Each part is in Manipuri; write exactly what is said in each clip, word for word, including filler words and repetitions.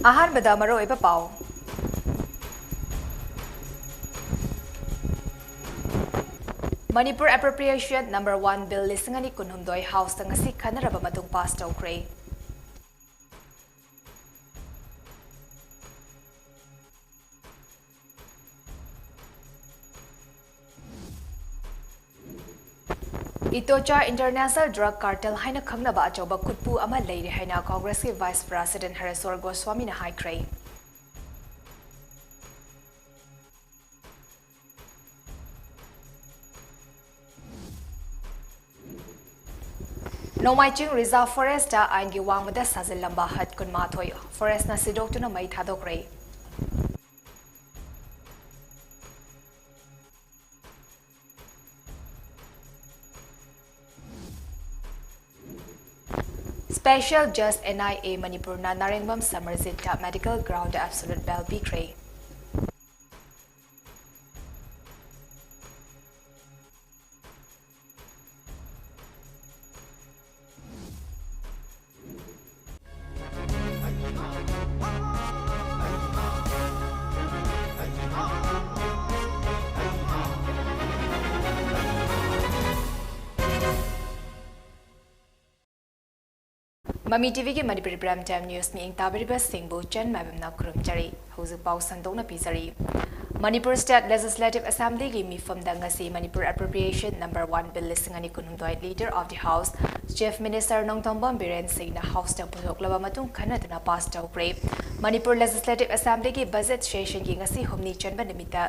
ꯑꯍꯥꯟꯕꯗ ꯃꯔꯨꯑꯣꯏꯕ ꯄꯥꯎ꯫ Manipur Appropriation Number One Bill ꯂꯤꯁꯤꯡ ꯑꯅꯤ ꯀꯨꯟꯍꯨꯝꯗꯣꯏ Houseꯇ ꯉꯁꯤ ꯈꯟꯅꯔꯕ ꯃꯇꯨꯡ pass ꯇꯧꯈ꯭ꯔꯦ꯫ ꯏꯇꯣꯆꯥ International Drug Cartel ꯍꯥꯏꯅ ꯈꯪꯅꯕ ꯑꯆꯧꯕ ꯈꯨꯠꯄꯨ ꯑꯃ ꯂꯩꯔꯦ ꯍꯥꯏꯅ Congressꯀꯤ Vice President ꯍꯔꯦꯁ꯭ꯋꯔ ꯒꯣꯁ꯭ꯋꯥꯃꯤꯅ ꯍꯥꯏꯈ꯭ꯔꯦ꯫ ꯅꯣꯡꯃꯥꯏꯆꯤꯡ Reserve Forestꯇ ꯑꯥꯏꯟꯒꯤ ꯋꯥꯡꯃꯗ ꯁꯥꯖꯤꯜꯂꯝꯕ ꯍꯠ ꯀꯨꯟꯃꯥꯊꯣꯏ Forestꯅ ꯁꯤꯗꯣꯛꯇꯨꯅ ꯃꯩ ꯊꯥꯗꯣꯛꯈ꯭ꯔꯦ꯫ Special Judge N I A ꯃꯅꯤꯄꯨꯔꯅ ꯅꯥꯔꯦꯡꯕꯝ ꯁꯃꯔꯖꯤꯠꯇ medical groundꯗ absolute bail ꯄꯤꯈ꯭ꯔꯦ꯫ ꯃꯃꯤ ꯇꯤꯚꯤꯒꯤ ꯃꯅꯤꯄꯨꯔꯤ prime time news ꯃꯤꯠꯌꯦꯡ ꯇꯥꯕꯤꯔꯤꯕꯁꯤꯡꯕꯨ ꯆꯟ ꯃꯥꯏꯕꯝꯅ ꯈꯨꯔꯨꯝꯖꯔꯤ꯫ ꯍꯧꯖꯤꯛ ꯄꯥꯎ ꯁꯟꯗꯣꯛꯅ ꯄꯤꯖꯔꯤ꯫ ꯃꯅꯤꯄꯨꯔ State Legislative Assemblyꯒꯤ ꯃꯤꯐꯝꯗ ꯉꯁꯤ Manipur Appropriation Number One Bill ꯂꯤꯁꯤꯡ ꯑꯅꯤ ꯀꯨꯟꯍꯨꯝꯗꯣꯏ Leader of the House Chief Minister Nongthombam Biren ꯁꯤꯡꯅ Houseꯇ ꯄꯨꯊꯣꯛꯂꯕ ꯃꯇꯨꯡ ꯈꯟꯅꯗꯨꯅ pass ꯇꯧꯈ꯭ꯔꯦ꯫ ꯃꯅꯤꯄꯨꯔ Legislative Assemblyꯒꯤ budget sessionꯒꯤ ꯉꯁꯤ ꯍꯨꯝꯅꯤ ꯆꯟꯕ ꯅꯨꯃꯤꯠꯇ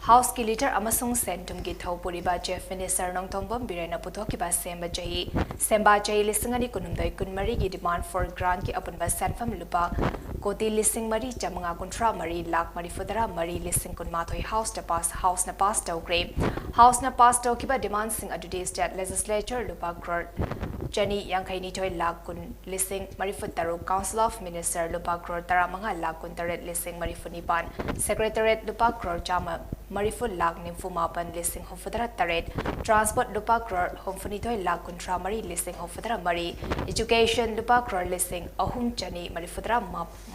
Houseꯀꯤ leader ꯑꯃꯁꯨꯡ ꯁꯦꯟ ꯊꯨꯝꯒꯤ ꯊꯧ ꯄꯨꯔꯤꯕ Chief Minister ꯅꯣꯡꯊꯣꯝꯕꯝ ꯕꯤꯔꯦꯟꯅ ꯄꯨꯊꯣꯛꯈꯤꯕ ꯁꯦꯝꯕ ꯆꯍꯤ, ꯁꯦꯝꯕ ꯆꯍꯤ ꯂꯤꯁꯤꯡ ꯑꯅꯤ ꯀꯨꯟꯍꯨꯝꯗꯣꯏ ꯀꯨꯟꯃꯔꯤꯒꯤ demand for grantꯀꯤ ꯑꯄꯨꯟꯕ ꯁꯦꯟꯐꯝ ꯂꯨꯄꯥ ꯀꯣꯇꯤ ꯂꯤꯁꯤꯡ ꯃꯔꯤ ꯆꯥꯃꯉꯥ ꯀꯨꯟꯊ꯭ꯔꯥ ꯃꯔꯤ ꯂꯥꯈ ꯃꯔꯤꯐꯨ ꯇꯔꯥ ꯃꯔꯤ ꯂꯤꯁꯤꯡ ꯀꯨꯟꯃꯥꯊꯣꯏ Houseꯇ pass, Houseꯅ pass ꯇꯧꯈ꯭ꯔꯦ꯫ Houseꯅ pass ꯇꯧꯈꯤꯕ demandꯁꯤꯡ ꯑꯗꯨꯗꯤ State Legislature ꯂꯨꯄꯥ crore ꯆꯅꯤ ꯌꯥꯡꯈꯩ ꯅꯤꯊꯣꯏ ꯂꯥꯈ ꯀꯨꯟ ꯂꯤꯁꯤꯡ ꯃꯔꯤꯐꯨ ꯇꯔꯨꯛ, Council of Minister ꯂꯨꯄꯥ crore ꯇꯔꯥꯃꯉꯥ ꯂꯥꯈ ꯀꯨꯟꯇꯔꯦꯠ ꯂꯤꯁꯤꯡ ꯃꯔꯤꯐꯨ ꯅꯤꯄꯥꯟ, Secretariat ꯂꯨꯄꯥ crore ꯆꯥꯝꯃ ꯃꯔꯤꯐꯨ ꯂꯥꯈ ꯅꯤꯐꯨ ꯃꯥꯄꯟ ꯂꯤꯁꯤꯡ ꯍꯨꯝꯐꯨꯇꯔꯥ ꯇꯔꯦꯠ, transport ꯂꯨꯄꯥ ꯀ꯭ꯔꯣꯔ ꯍꯨꯝꯐꯨꯅꯤꯊꯣꯏ ꯂꯥꯈ ꯀꯨꯟꯊ꯭ꯔꯥ ꯃꯔꯤ ꯂꯤꯁꯤꯡ ꯍꯨꯝꯐꯨꯇꯔꯥ ꯃꯔꯤ, education ꯂꯨꯄꯥ ꯀ꯭ꯔꯣꯔ ꯂꯤꯁꯤꯡ ꯑꯍꯨꯝ ꯆꯅꯤ ꯃꯔꯤꯐꯨꯇꯔꯥ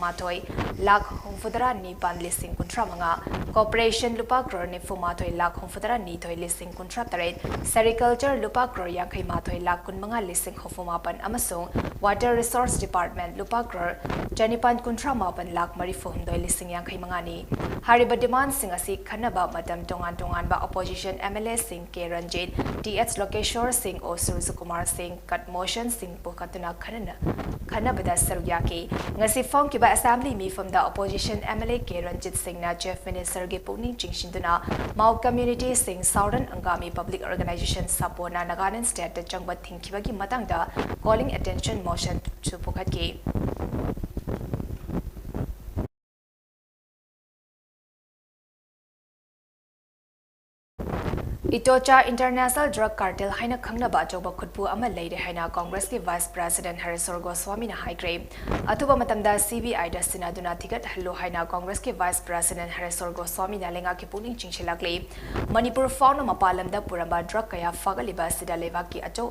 ꯃꯥꯊꯣꯏ ꯂꯥꯈ ꯍꯨꯝꯐꯨꯇꯔꯥ ꯅꯤꯄꯥꯟ ꯂꯤꯁꯤꯡ ꯀꯨꯟꯊ꯭ꯔꯥ ꯃꯉꯥ, corporation ꯂꯨꯄꯥ ꯀ꯭ꯔꯣꯔ ꯅꯤꯐꯨ ꯃꯥꯊꯣꯏ ꯂꯥꯈ ꯍꯨꯝꯐꯨꯇꯔꯥ ꯅꯤꯊꯣꯏ ꯂꯤꯁꯤꯡ ꯀꯨꯟꯊ꯭ꯔꯥ ꯇꯔꯦꯠ, sericulture ꯂꯨꯄꯥ ꯀ꯭ꯔꯣꯔ ꯌꯥꯡꯈꯩ ꯃꯥꯊꯣꯏ ꯂꯥꯈ ꯀꯨꯟ ꯃꯉꯥ ꯂꯤꯁꯤꯡ ꯍꯨꯝꯐꯨ ꯃꯥꯄꯟ ꯑꯃꯁꯨꯡ water resource department ꯂꯨꯄꯥ ꯀ꯭ꯔꯣꯔ ꯆꯅꯤꯄꯥꯟ ꯀꯨꯟꯊ꯭ꯔꯥ ꯃꯥꯄꯟ ꯂꯥꯈ ꯃꯔꯤꯐꯨ ꯍꯨꯝꯗꯣꯏ ꯂꯤꯁꯤꯡ ꯌꯥꯡꯈꯩ ꯃꯉꯥꯅꯤ꯫ ꯍꯥꯏꯔꯤꯕ demandꯁꯤꯡ ꯑꯁꯤ ꯈꯟꯅꯕ ꯃꯇꯝ ꯇꯣꯉꯥꯟ ꯇꯣꯉꯥꯟꯕ opposition MLAꯁꯤꯡ ꯀꯦ ꯔꯟꯖꯤꯠ, ꯇꯤ ꯑꯦꯆ ꯂꯣꯀꯦꯁꯣꯔ ꯁꯤꯡ, ꯑꯣ ꯁꯨꯔꯖꯀꯨꯃꯥꯔ ꯁꯤꯡ cut motionꯁꯤꯡ ꯄꯨꯈꯠꯇꯨꯅ ꯈꯟꯅꯅ-, ꯈꯟꯅꯕꯗ ꯁꯔꯨꯛ ꯌꯥꯈꯤ꯫ ꯉꯁꯤ ꯐꯝꯈꯤꯕ assembly ꯃꯤꯐꯝꯗ opposition MLA ꯀꯦ ꯔꯟꯖꯤꯠ ꯁꯤꯡꯅ Chief Ministerꯒꯤ ꯄꯨꯛꯅꯤꯡ ꯆꯤꯡꯁꯤꯟꯗꯨꯅ Mao communityꯁꯤꯡ Southern Angami Public Organisation ꯁꯥꯄꯣꯅ Nagaland stateꯇ ꯆꯪꯕ ꯊꯤꯡꯈꯤꯕꯒꯤ ꯃꯇꯥꯡꯗ calling attention motionꯁꯨ ꯄꯨꯈꯠꯈꯤ꯫ ꯏꯇꯣꯆꯥ international drug cartel ꯍꯥꯏꯅ ꯈꯪꯅꯕ ꯑꯆꯧꯕ ꯈꯨꯠꯄꯨ ꯑꯃ ꯂꯩꯔꯦ ꯍꯥꯏꯅ Congressꯀꯤ Vice President ꯍꯔꯦꯁ꯭ꯋꯔ ꯒꯣꯁ꯭ꯋꯥꯃꯤꯅ ꯍꯥꯏꯈ꯭ꯔꯦ꯫ ꯑꯊꯨꯕ ꯃꯇꯝꯗ CBIꯗ ꯁꯤꯟꯅꯗꯨꯅ ꯊꯤꯒꯠꯍꯜꯂꯨ ꯍꯥꯏꯅ Congressꯀꯤ Vice President ꯍꯔꯦꯁ꯭ꯋꯔ ꯒꯣꯁ꯭ꯋꯥꯃꯤꯅ ꯂꯩꯉꯥꯛꯀꯤ ꯄꯨꯛꯅꯤꯡ ꯆꯤꯡꯁꯤꯜꯂꯛꯂꯤ꯫ ꯃꯅꯤꯄꯨꯔ ꯐꯥꯎꯅ ꯃꯄꯥꯟ ꯂꯝꯗ ꯄꯨꯔꯝꯕ drug ꯀꯌꯥ ꯐꯥꯒꯠꯂꯤꯕ ꯑꯁꯤꯗ ꯂꯩꯕꯥꯛꯀꯤ ꯑꯆꯧ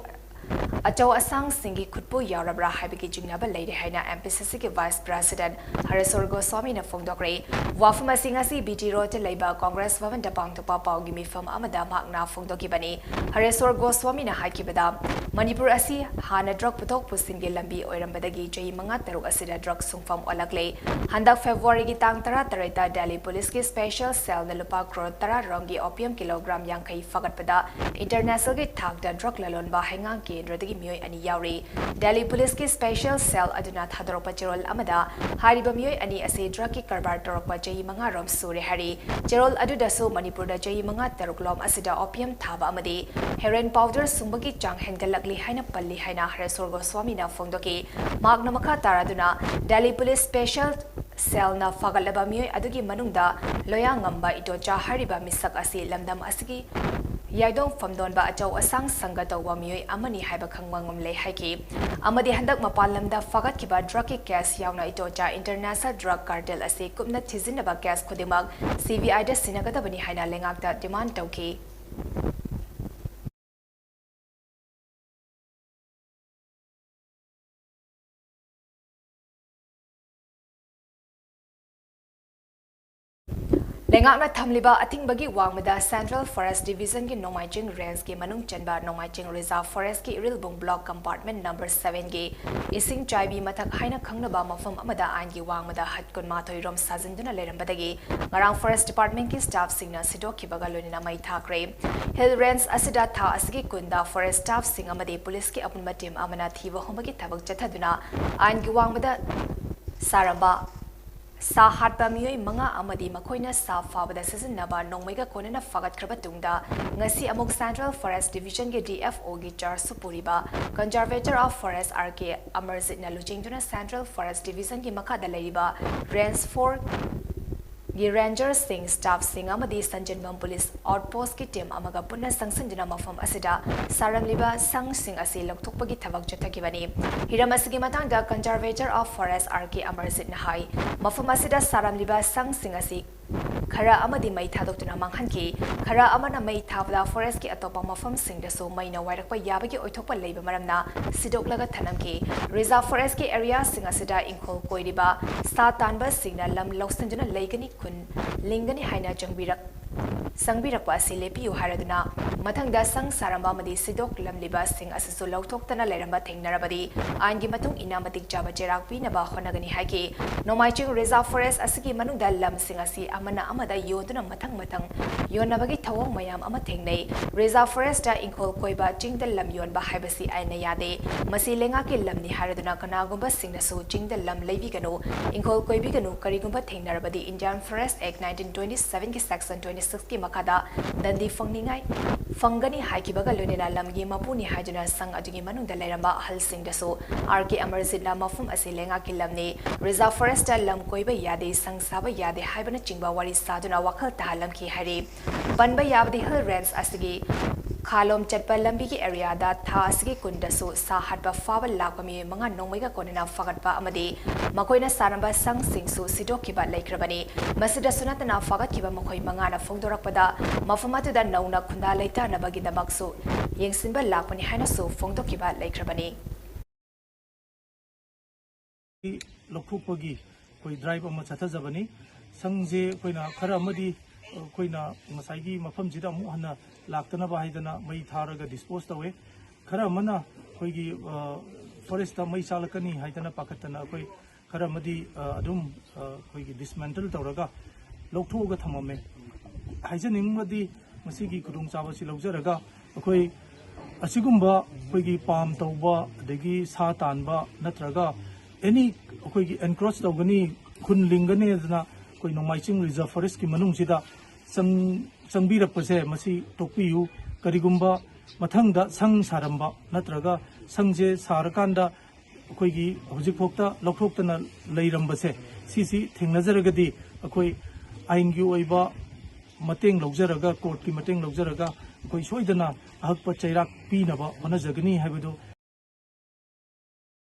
ꯑꯆꯧ ꯑꯁꯥꯡꯁꯤꯡꯒꯤ ꯈꯨꯠꯄꯨ ꯌꯥꯎꯔꯕ꯭ꯔꯥ ꯍꯥꯏꯕꯒꯤ ꯆꯤꯡꯅꯕ ꯂꯩꯔꯦ ꯍꯥꯏꯅ MPCCꯒꯤ Vice President ꯍꯔꯦꯁ꯭ꯋꯔ ꯒꯣꯁ꯭ꯋꯥꯃꯤꯅ ꯐꯣꯡꯗꯣꯛꯈ꯭ꯔꯦ꯫ ꯋꯥꯐꯝ ꯑꯁꯤ ꯉꯁꯤ BT Roadꯇ ꯂꯩꯕ Congress ꯚꯕꯟꯗ ꯄꯥꯡꯊꯣꯛꯄ ꯄꯥꯎꯒꯤ ꯃꯤꯐꯝ ꯑꯃꯗ ꯃꯍꯥꯛꯅ ꯐꯣꯡꯗꯣꯛꯈꯤꯕꯅꯤ꯫ ꯍꯔꯦꯁ꯭ꯋꯔ ꯒꯣꯁ꯭ꯋꯥꯃꯤꯅ ꯍꯥꯏꯈꯤꯕꯗ, ꯃꯅꯤꯄꯨꯔ ꯑꯁꯤ ꯍꯥꯟꯅ drug ꯄꯨꯊꯣꯛ ꯄꯨꯁꯤꯟꯒꯤ ꯂꯝꯕꯤ ꯑꯣꯏꯔꯝꯕꯗꯒꯤ ꯆꯍꯤ ꯃꯉꯥ ꯇꯔꯨꯛ ꯑꯁꯤꯗ drug ꯁꯨꯡꯐꯝ ꯑꯣꯜꯂꯛꯂꯦ꯫ ꯍꯟꯗꯛ Februaryꯒꯤ ꯇꯥꯡ ꯇꯔꯥ ꯇꯔꯦꯠꯇ Delhi Policeꯀꯤ special cellꯅ ꯂꯨꯄꯥ ꯀ꯭ꯔꯣꯔ ꯇꯔꯥ ꯔꯣꯝꯒꯤ opium kilogram ꯌꯥꯡꯈꯩ ꯐꯥꯒꯠꯄꯗ internationalꯒꯤ ꯊꯥꯛꯇ drug ꯂꯂꯣꯟꯕ ꯍꯩꯉꯥꯡ ꯀꯦꯟꯗ꯭ꯔꯗꯒꯤ ꯃꯤꯑꯣꯏ ꯑꯅꯤ ꯌꯥꯎꯔꯤ꯫ Delhi Policeꯀꯤ special cell ꯑꯗꯨꯅ ꯊꯥꯗꯣꯔꯛꯄ ꯆꯦꯔꯣꯜ ꯑꯃꯗ ꯍꯥꯏꯔꯤꯕ ꯃꯤꯑꯣꯏ ꯑꯅꯤ ꯑꯁꯤ drugꯀꯤ ꯀꯔꯕꯥꯔ ꯇꯧꯔꯛꯄ ꯆꯍꯤ ꯃꯉꯥ ꯔꯣꯝ ꯁꯨꯔꯦ ꯍꯥꯏꯔꯤ꯫ ꯆꯦꯔꯣꯜ ꯑꯗꯨꯗꯁꯨ ꯃꯅꯤꯄꯨꯔꯗ ꯆꯍꯤ ꯃꯉꯥ ꯇꯔꯨꯛ ꯂꯣꯝ ꯑꯁꯤꯗ opium ꯊꯥꯕ ꯑꯃꯗꯤ heroin powder ꯁꯨꯡꯕꯒꯤ ꯆꯥꯡ ꯍꯦꯟꯒꯠꯂꯛꯂꯤ ꯍꯥꯏꯅ ꯄꯜꯂꯤ ꯍꯥꯏꯅ ꯍꯔꯦꯁ꯭ꯋꯔ ꯒꯣꯁ꯭ꯋꯥꯃꯤꯅ ꯐꯣꯡꯗꯣꯛꯈꯤ꯫ ꯃꯍꯥꯛꯅ ꯃꯈꯥ ꯇꯥꯔꯗꯨꯅ Delhi Police special cellꯅ ꯐꯥꯒꯠꯂꯕ ꯃꯤꯑꯣꯏ ꯑꯗꯨꯒꯤ ꯃꯅꯨꯡꯗ ꯂꯣꯌꯥꯉꯝꯕ ꯏꯇꯣꯆꯥ ꯍꯥꯏꯔꯤꯕ ꯃꯤꯁꯛ ꯑꯁꯤ ꯂꯝꯗꯝ ꯑꯁꯤꯒꯤ ꯌꯥꯏꯗꯣꯡ ꯐꯝꯗꯣꯟꯕ ꯑꯆꯧ ꯑꯁꯥꯡ ꯁꯪꯒ ꯇꯧꯕ ꯃꯤꯑꯣꯏ ꯑꯃꯅꯤ ꯍꯥꯏꯕ ꯈꯪꯕ ꯉꯝꯂꯦ ꯍꯥꯏꯈꯤ꯫ ꯑꯃꯗꯤ ꯍꯟꯗꯛ ꯃꯄꯥꯟ ꯂꯝꯗ ꯐꯥꯒꯠꯈꯤꯕ drugꯀꯤ case ꯌꯥꯎꯅ ꯏꯇꯣꯆꯥ international drug cartel ꯑꯁꯤ ꯀꯨꯞꯅ ꯊꯤꯖꯤꯟꯅꯕ case ꯈꯨꯗꯤꯡꯃꯛ CBIꯗ ꯁꯤꯟꯅꯒꯗꯕꯅꯤ ꯍꯥꯏꯅ ꯂꯩꯉꯥꯛꯇ demand ꯇꯧꯈꯤ꯫ ꯂꯩꯉꯥꯛꯅ ꯊꯝꯂꯤꯕ ꯑꯊꯤꯡꯕꯒꯤ ꯋꯥꯡꯃꯗ Central Forest Divisionꯒꯤ ꯅꯣꯡꯃꯥꯏꯆꯤꯡ Rangeꯀꯤ ꯃꯅꯨꯡ ꯆꯟꯕ ꯅꯣꯡꯃꯥꯏꯆꯤꯡ Reserve Forestꯀꯤ Irilbung Block Compartment number sevenꯒꯤ ꯏꯁꯤꯡ ꯆꯥꯏꯕꯤ ꯃꯊꯛ ꯍꯥꯏꯅ ꯈꯪꯅꯕ ꯃꯐꯝ ꯑꯃꯗ ꯑꯥꯏꯟꯒꯤ ꯋꯥꯡꯃꯗ ꯍꯠ ꯀꯨꯟꯃꯥꯊꯣꯏ ꯔꯣꯝ ꯁꯥꯖꯤꯟꯗꯨꯅ ꯂꯩꯔꯝꯕꯗꯒꯤ ꯉꯔꯥꯡ Forest Departmentꯀꯤ staffꯁꯤꯡꯅ ꯁꯤꯗꯣꯛꯈꯤꯕꯒ ꯂꯣꯏꯅꯅ ꯃꯩ ꯊꯥꯈ꯭ꯔꯦ꯫ Hill Range ꯑꯁꯤꯗ ꯊꯥ ꯑꯁꯤꯒꯤ ꯀꯨꯟꯗ Forest staffꯁꯤꯡ ꯑꯃꯗꯤ ꯄꯨꯂꯤꯁꯀꯤ ꯑꯄꯨꯟꯕ team ꯑꯃꯅ ꯊꯤꯕ ꯍꯨꯝꯕꯒꯤ ꯊꯕꯛ ꯆꯠꯊꯗꯨꯅ ꯑꯥꯏꯟꯒꯤ ꯋꯥꯡꯃꯗ ꯁꯥꯔꯝꯕ ꯁꯥ ꯍꯥꯠꯄ ꯃꯤꯑꯣꯏ ꯃꯉꯥ ꯑꯃꯗꯤ ꯃꯈꯣꯏꯅ ꯁꯥ ꯐꯥꯕꯗ ꯁꯤꯖꯤꯟꯅꯕ ꯅꯣꯡꯃꯩꯒ ꯀꯣꯟꯅꯅ ꯐꯥꯒꯠꯈ꯭ꯔꯕ ꯇꯨꯡꯗ, ꯉꯁꯤ ꯑꯃꯨꯛ Central Forest Divisionꯒꯤ DFOꯒꯤ chargeꯁꯨ ꯄꯨꯔꯤꯕ Conservator of Forest R K ꯑꯃꯔꯖꯤꯠꯅ ꯂꯨꯆꯤꯡꯗꯨꯅ Central Forest Divisionꯒꯤ ꯃꯈꯥꯗ ꯂꯩꯔꯤꯕ Range fourꯒꯤ rangerꯁꯤꯡ, staffꯁꯤꯡ ꯑꯃꯗꯤ ꯁꯟꯖꯦꯟꯕꯝ police outpostꯀꯤ team ꯑꯃꯒ ꯄꯨꯟꯅ ꯆꯪꯁꯤꯟꯗꯨꯅ ꯃꯐꯝ ꯑꯁꯤꯗ ꯁꯥꯔꯝꯂꯤꯕ ꯁꯪꯁꯤꯡ ꯑꯁꯤ ꯂꯧꯊꯣꯛꯄꯒꯤ ꯊꯕꯛ ꯆꯠꯊꯈꯤꯕꯅꯤ꯫ ꯍꯤꯔꯝ ꯑꯁꯤꯒꯤ ꯃꯇꯥꯡꯗ Conservator of Forest R K ꯑꯃꯔꯖꯤꯠꯅ ꯍꯥꯏ, ꯃꯐꯝ ꯑꯁꯤꯗ ꯁꯥꯔꯝꯂꯤꯕ ꯁꯪꯁꯤꯡ ꯑꯁꯤ ꯈꯔ ꯑꯃꯗꯤ ꯃꯩ ꯊꯥꯗꯣꯛꯇꯨꯅ ꯃꯥꯡꯍꯟꯈꯤ, ꯈꯔ ꯑꯃꯅ ꯃꯩ ꯊꯥꯕꯗ forestꯀꯤ ꯑꯇꯣꯞꯄ ꯃꯐꯝꯁꯤꯡꯗꯁꯨ ꯃꯩꯅ ꯋꯥꯏꯔꯛꯄ ꯌꯥꯕꯒꯤ ꯑꯣꯏꯊꯣꯛꯄ ꯂꯩꯕ ꯃꯔꯝꯅ ꯁꯤꯗꯣꯛꯂꯒ ꯊꯅꯝꯈꯤ꯫ Reserve Forestꯀꯤ areaꯁꯤꯡ ꯑꯁꯤꯗ ꯏꯪꯈꯣꯜ ꯀꯣꯏꯔꯤꯕ ꯁꯥ ꯇꯥꯟꯕꯁꯤꯡꯅ ꯂꯝ ꯂꯧꯁꯤꯟꯗꯨꯅ ꯂꯩꯒꯅꯤ, ꯈꯨꯟ ꯂꯤꯡꯒꯅꯤ ꯍꯥꯏꯅ ꯆꯪꯕꯤꯔꯛ-, ꯆꯪꯕꯤꯔꯛꯄ ꯑꯁꯤ ꯂꯦꯞꯄꯤꯌꯨ ꯍꯥꯏꯔꯗꯨꯅ ꯃꯊꯪꯗ ꯁꯪ ꯁꯥꯔꯝꯕ ꯑꯃꯗꯤ ꯁꯤꯗꯣꯛꯂꯝꯂꯤꯕꯁꯤꯡ ꯑꯁꯤꯁꯨ ꯂꯧꯊꯣꯛꯇꯅ ꯂꯩꯔꯝꯕ ꯊꯦꯡꯅꯔꯕꯗꯤ ꯑꯥꯏꯟꯒꯤ ꯃꯇꯨꯡ ꯏꯟꯅ ꯃꯇꯤꯛ ꯆꯥꯕ ꯆꯩꯔꯥꯛ ꯄꯤꯅꯕ ꯍꯣꯠꯅꯒꯅꯤ ꯍꯥꯏꯈꯤ꯫ ꯅꯣꯡꯃꯥꯏꯆꯤꯡ Reserve Forest ꯑꯁꯤꯒꯤ ꯃꯅꯨꯡꯗ ꯂꯝꯁꯤꯡ ꯑꯁꯤ ꯑꯃꯅ ꯑꯃꯗ ꯌꯣꯟꯗꯨꯅ ꯃꯊꯪ ꯃꯊꯪ ꯌꯣꯟꯅꯕꯒꯤ ꯊꯧꯑꯣꯡ ꯃꯌꯥꯝ ꯑꯃ ꯊꯦꯡꯅꯩ꯫ Reserve Forestꯇ ꯏꯪꯈꯣꯜ ꯀꯣꯏꯕ, ꯆꯤꯡꯗ ꯂꯝ ꯌꯣꯟꯕ ꯍꯥꯏꯕꯁꯤ ꯑꯥꯏꯟꯅ ꯌꯥꯗꯦ꯫ ꯃꯁꯤ ꯂꯩꯉꯥꯛꯀꯤ ꯂꯝꯅꯤ ꯍꯥꯏꯔꯗꯨꯅ ꯀꯅꯥꯒꯨꯝꯕꯁꯤꯡꯅꯁꯨ ꯆꯤꯡꯗ ꯂꯝ ꯂꯩꯕꯤꯒꯅꯨ, ꯏꯪꯈꯣꯜ ꯀꯣꯏꯕꯤꯒꯅꯨ, ꯀꯔꯤꯒꯨꯝꯕ ꯊꯦꯡꯅꯔꯕꯗꯤ Indian Forest Act nineteen twenty sevenꯒꯤ section twenty ꯁꯤꯛꯁꯀꯤ ꯃꯈꯥꯗ ꯗꯟꯗꯤ ꯐꯪꯅꯤꯡꯉꯥꯏ ꯐꯪꯒꯅꯤ ꯍꯥꯏꯈꯤꯕꯒ ꯂꯣꯏꯅꯅ ꯂꯝꯒꯤ ꯃꯄꯨꯅꯤ ꯍꯥꯏꯗꯨꯅ ꯁꯪ ꯑꯗꯨꯒꯤ ꯃꯅꯨꯡꯗ ꯂꯩꯔꯝꯕ ꯑꯍꯜꯁꯤꯡꯗꯁꯨ ꯑꯥꯔ ꯀꯦ ꯑꯃꯔꯖꯤꯠꯅ ꯃꯐꯝ ꯑꯁꯤ ꯂꯩꯉꯥꯛꯀꯤ ꯂꯝꯅꯤ, ꯔꯤꯖꯥꯔꯚ ꯐꯣꯔꯦꯁꯇ ꯂꯝ ꯀꯣꯏꯕ ꯌꯥꯗꯦ, ꯁꯪ ꯁꯥꯕ ꯌꯥꯗꯦ ꯍꯥꯏꯕꯅꯆꯤꯡꯕ ꯋꯥꯔꯤ ꯁꯥꯗꯨꯅ ꯋꯥꯈꯜ ꯇꯥꯍꯜꯂꯝꯈꯤ ꯍꯥꯏꯔꯤ꯫ ꯄꯟꯕ ꯌꯥꯕꯗꯤ ꯍꯤꯜ ꯔꯦꯟꯖ ꯑꯁꯤꯒꯤ ꯈꯥꯂꯣꯝ ꯆꯠꯄ ꯂꯝꯕꯤꯒꯤ ꯑꯦꯔꯤꯌꯥꯗ ꯊꯥ ꯑꯁꯤꯒꯤ ꯀꯨꯟꯗꯁꯨ ꯁꯥ ꯍꯥꯠꯄ ꯐꯥꯕ ꯂꯥꯛꯄ ꯃꯤꯑꯣꯏ ꯃꯉꯥ ꯅꯣꯡꯃꯩꯒ ꯀꯣꯟꯅꯅ ꯐꯥꯒꯠꯄ ꯑꯃꯗꯤ ꯃꯈꯣꯏꯅ ꯁꯥꯔꯝꯕ ꯁꯪꯁꯤꯡꯁꯨ ꯁꯤꯗꯣꯛꯈꯤꯕ ꯂꯩꯈ꯭ꯔꯕꯅꯤ꯫ ꯃꯁꯤꯗꯁꯨ ꯅꯠꯇꯅ ꯐꯥꯒꯠꯈꯤꯕ ꯃꯈꯣꯏ ꯃꯉꯥꯅ ꯐꯣꯡꯗꯣꯔꯛꯄꯗ ꯃꯐꯝ ꯑꯗꯨꯗ ꯅꯧꯅ ꯈꯨꯟꯗꯥ ꯂꯩꯇꯥꯅꯕꯒꯤꯗꯃꯛꯁꯨ ꯌꯦꯡꯁꯤꯟꯕ ꯂꯥꯛꯄꯅꯤ ꯍꯥꯏꯅꯁꯨ ꯐꯣꯡꯗꯣꯛꯈꯤꯕ ꯂꯩꯈ꯭ꯔꯕꯅꯤ꯫ ꯂꯧꯊꯣꯛꯄꯒꯤ ꯑꯩꯈꯣꯏ ꯗ꯭ꯔꯥꯏꯚ ꯑꯃ ꯆꯠꯊꯖꯕꯅꯤ꯫ ꯁꯪꯁꯦ ꯑꯩꯈꯣꯏꯅ ꯈꯔ ꯑꯃꯗꯤ ꯑꯩꯈꯣꯏꯅ ꯉꯁꯥꯏꯒꯤ ꯃꯐꯝꯁꯤꯗ ꯑꯃꯨꯛ ꯍꯟꯅ ꯂꯥꯛꯇꯅꯕ ꯍꯥꯏꯗꯅ ꯃꯩ ꯊꯥꯔꯒ ꯗꯤꯁꯄꯣꯖ ꯇꯧꯋꯦ꯫ ꯈꯔ ꯑꯃꯅ ꯑꯩꯈꯣꯏꯒꯤ ꯐꯣꯔꯦꯁꯇ ꯃꯩ ꯆꯥꯛꯂꯛꯀꯅꯤ ꯍꯥꯏꯗꯅ ꯄꯥꯈꯠꯇꯅ ꯑꯩꯈꯣꯏ ꯈꯔ ꯑꯃꯗꯤ ꯑꯗꯨꯝ ꯑꯩꯈꯣꯏꯒꯤ ꯗꯤꯁꯃꯦꯟꯇꯜ ꯇꯧꯔꯒ ꯂꯧꯊꯣꯛꯑꯒ ꯊꯝꯃꯝꯃꯦ꯫ ꯍꯥꯏꯖꯅꯤꯡꯕꯗꯤ ꯃꯁꯤꯒꯤ ꯈꯨꯗꯣꯡꯆꯥꯕꯁꯤ ꯂꯧꯖꯔꯒ ꯑꯩꯈꯣꯏ ꯑꯁꯤꯒꯨꯝꯕ ꯑꯩꯈꯣꯏꯒꯤ ꯄꯥꯝ ꯇꯧꯕ ꯑꯗꯒꯤ ꯁꯥ ꯇꯥꯟꯕ ꯅꯠꯇ꯭ꯔꯒ ꯑꯦꯅꯤ ꯑꯩꯈꯣꯏꯒꯤ ꯑꯦꯟꯀ꯭ꯔꯣꯆ ꯇꯧꯒꯅꯤ, ꯈꯨꯟ ꯂꯤꯡꯒꯅꯤ ꯍꯥꯏꯗꯅ ꯑꯩꯈꯣꯏ ꯅꯣꯡꯃꯥꯏꯆꯤꯡ ꯔꯤꯖꯔꯚ ꯐꯣꯔꯦꯁꯀꯤ ꯃꯅꯨꯡꯁꯤꯗ ꯆꯪ ꯆꯪꯕꯤꯔꯛꯄꯁꯦ ꯃꯁꯤ ꯇꯣꯛꯄꯤꯌꯨ꯫ ꯀꯔꯤꯒꯨꯝꯕ ꯃꯊꯪꯗ ꯁꯪ ꯁꯥꯔꯝꯕ ꯅꯠꯇ꯭ꯔꯒ ꯁꯪꯁꯦ ꯁꯥꯔꯀꯥꯟꯗ ꯑꯩꯈꯣꯏꯒꯤ ꯍꯧꯖꯤꯛꯐꯥꯎꯗ ꯂꯧꯊꯣꯛꯇꯅ ꯂꯩꯔꯝꯕꯁꯦ ꯁꯤꯁꯤ ꯊꯦꯡꯅꯖꯔꯒꯗꯤ ꯑꯩꯈꯣꯏ ꯑꯥꯏꯟꯒꯤ ꯑꯣꯏꯕ ꯃꯇꯦꯡ ꯂꯧꯖꯔꯒ, ꯀꯣꯔꯠꯀꯤ ꯃꯇꯦꯡ ꯂꯧꯖꯔꯒ ꯑꯩꯈꯣꯏ ꯁꯣꯏꯗꯅ ꯑꯍꯛꯄ ꯆꯩꯔꯥꯛ ꯄꯤꯅꯕ ꯍꯣꯠꯅꯖꯒꯅꯤ ꯍꯥꯏꯕꯗꯨ꯫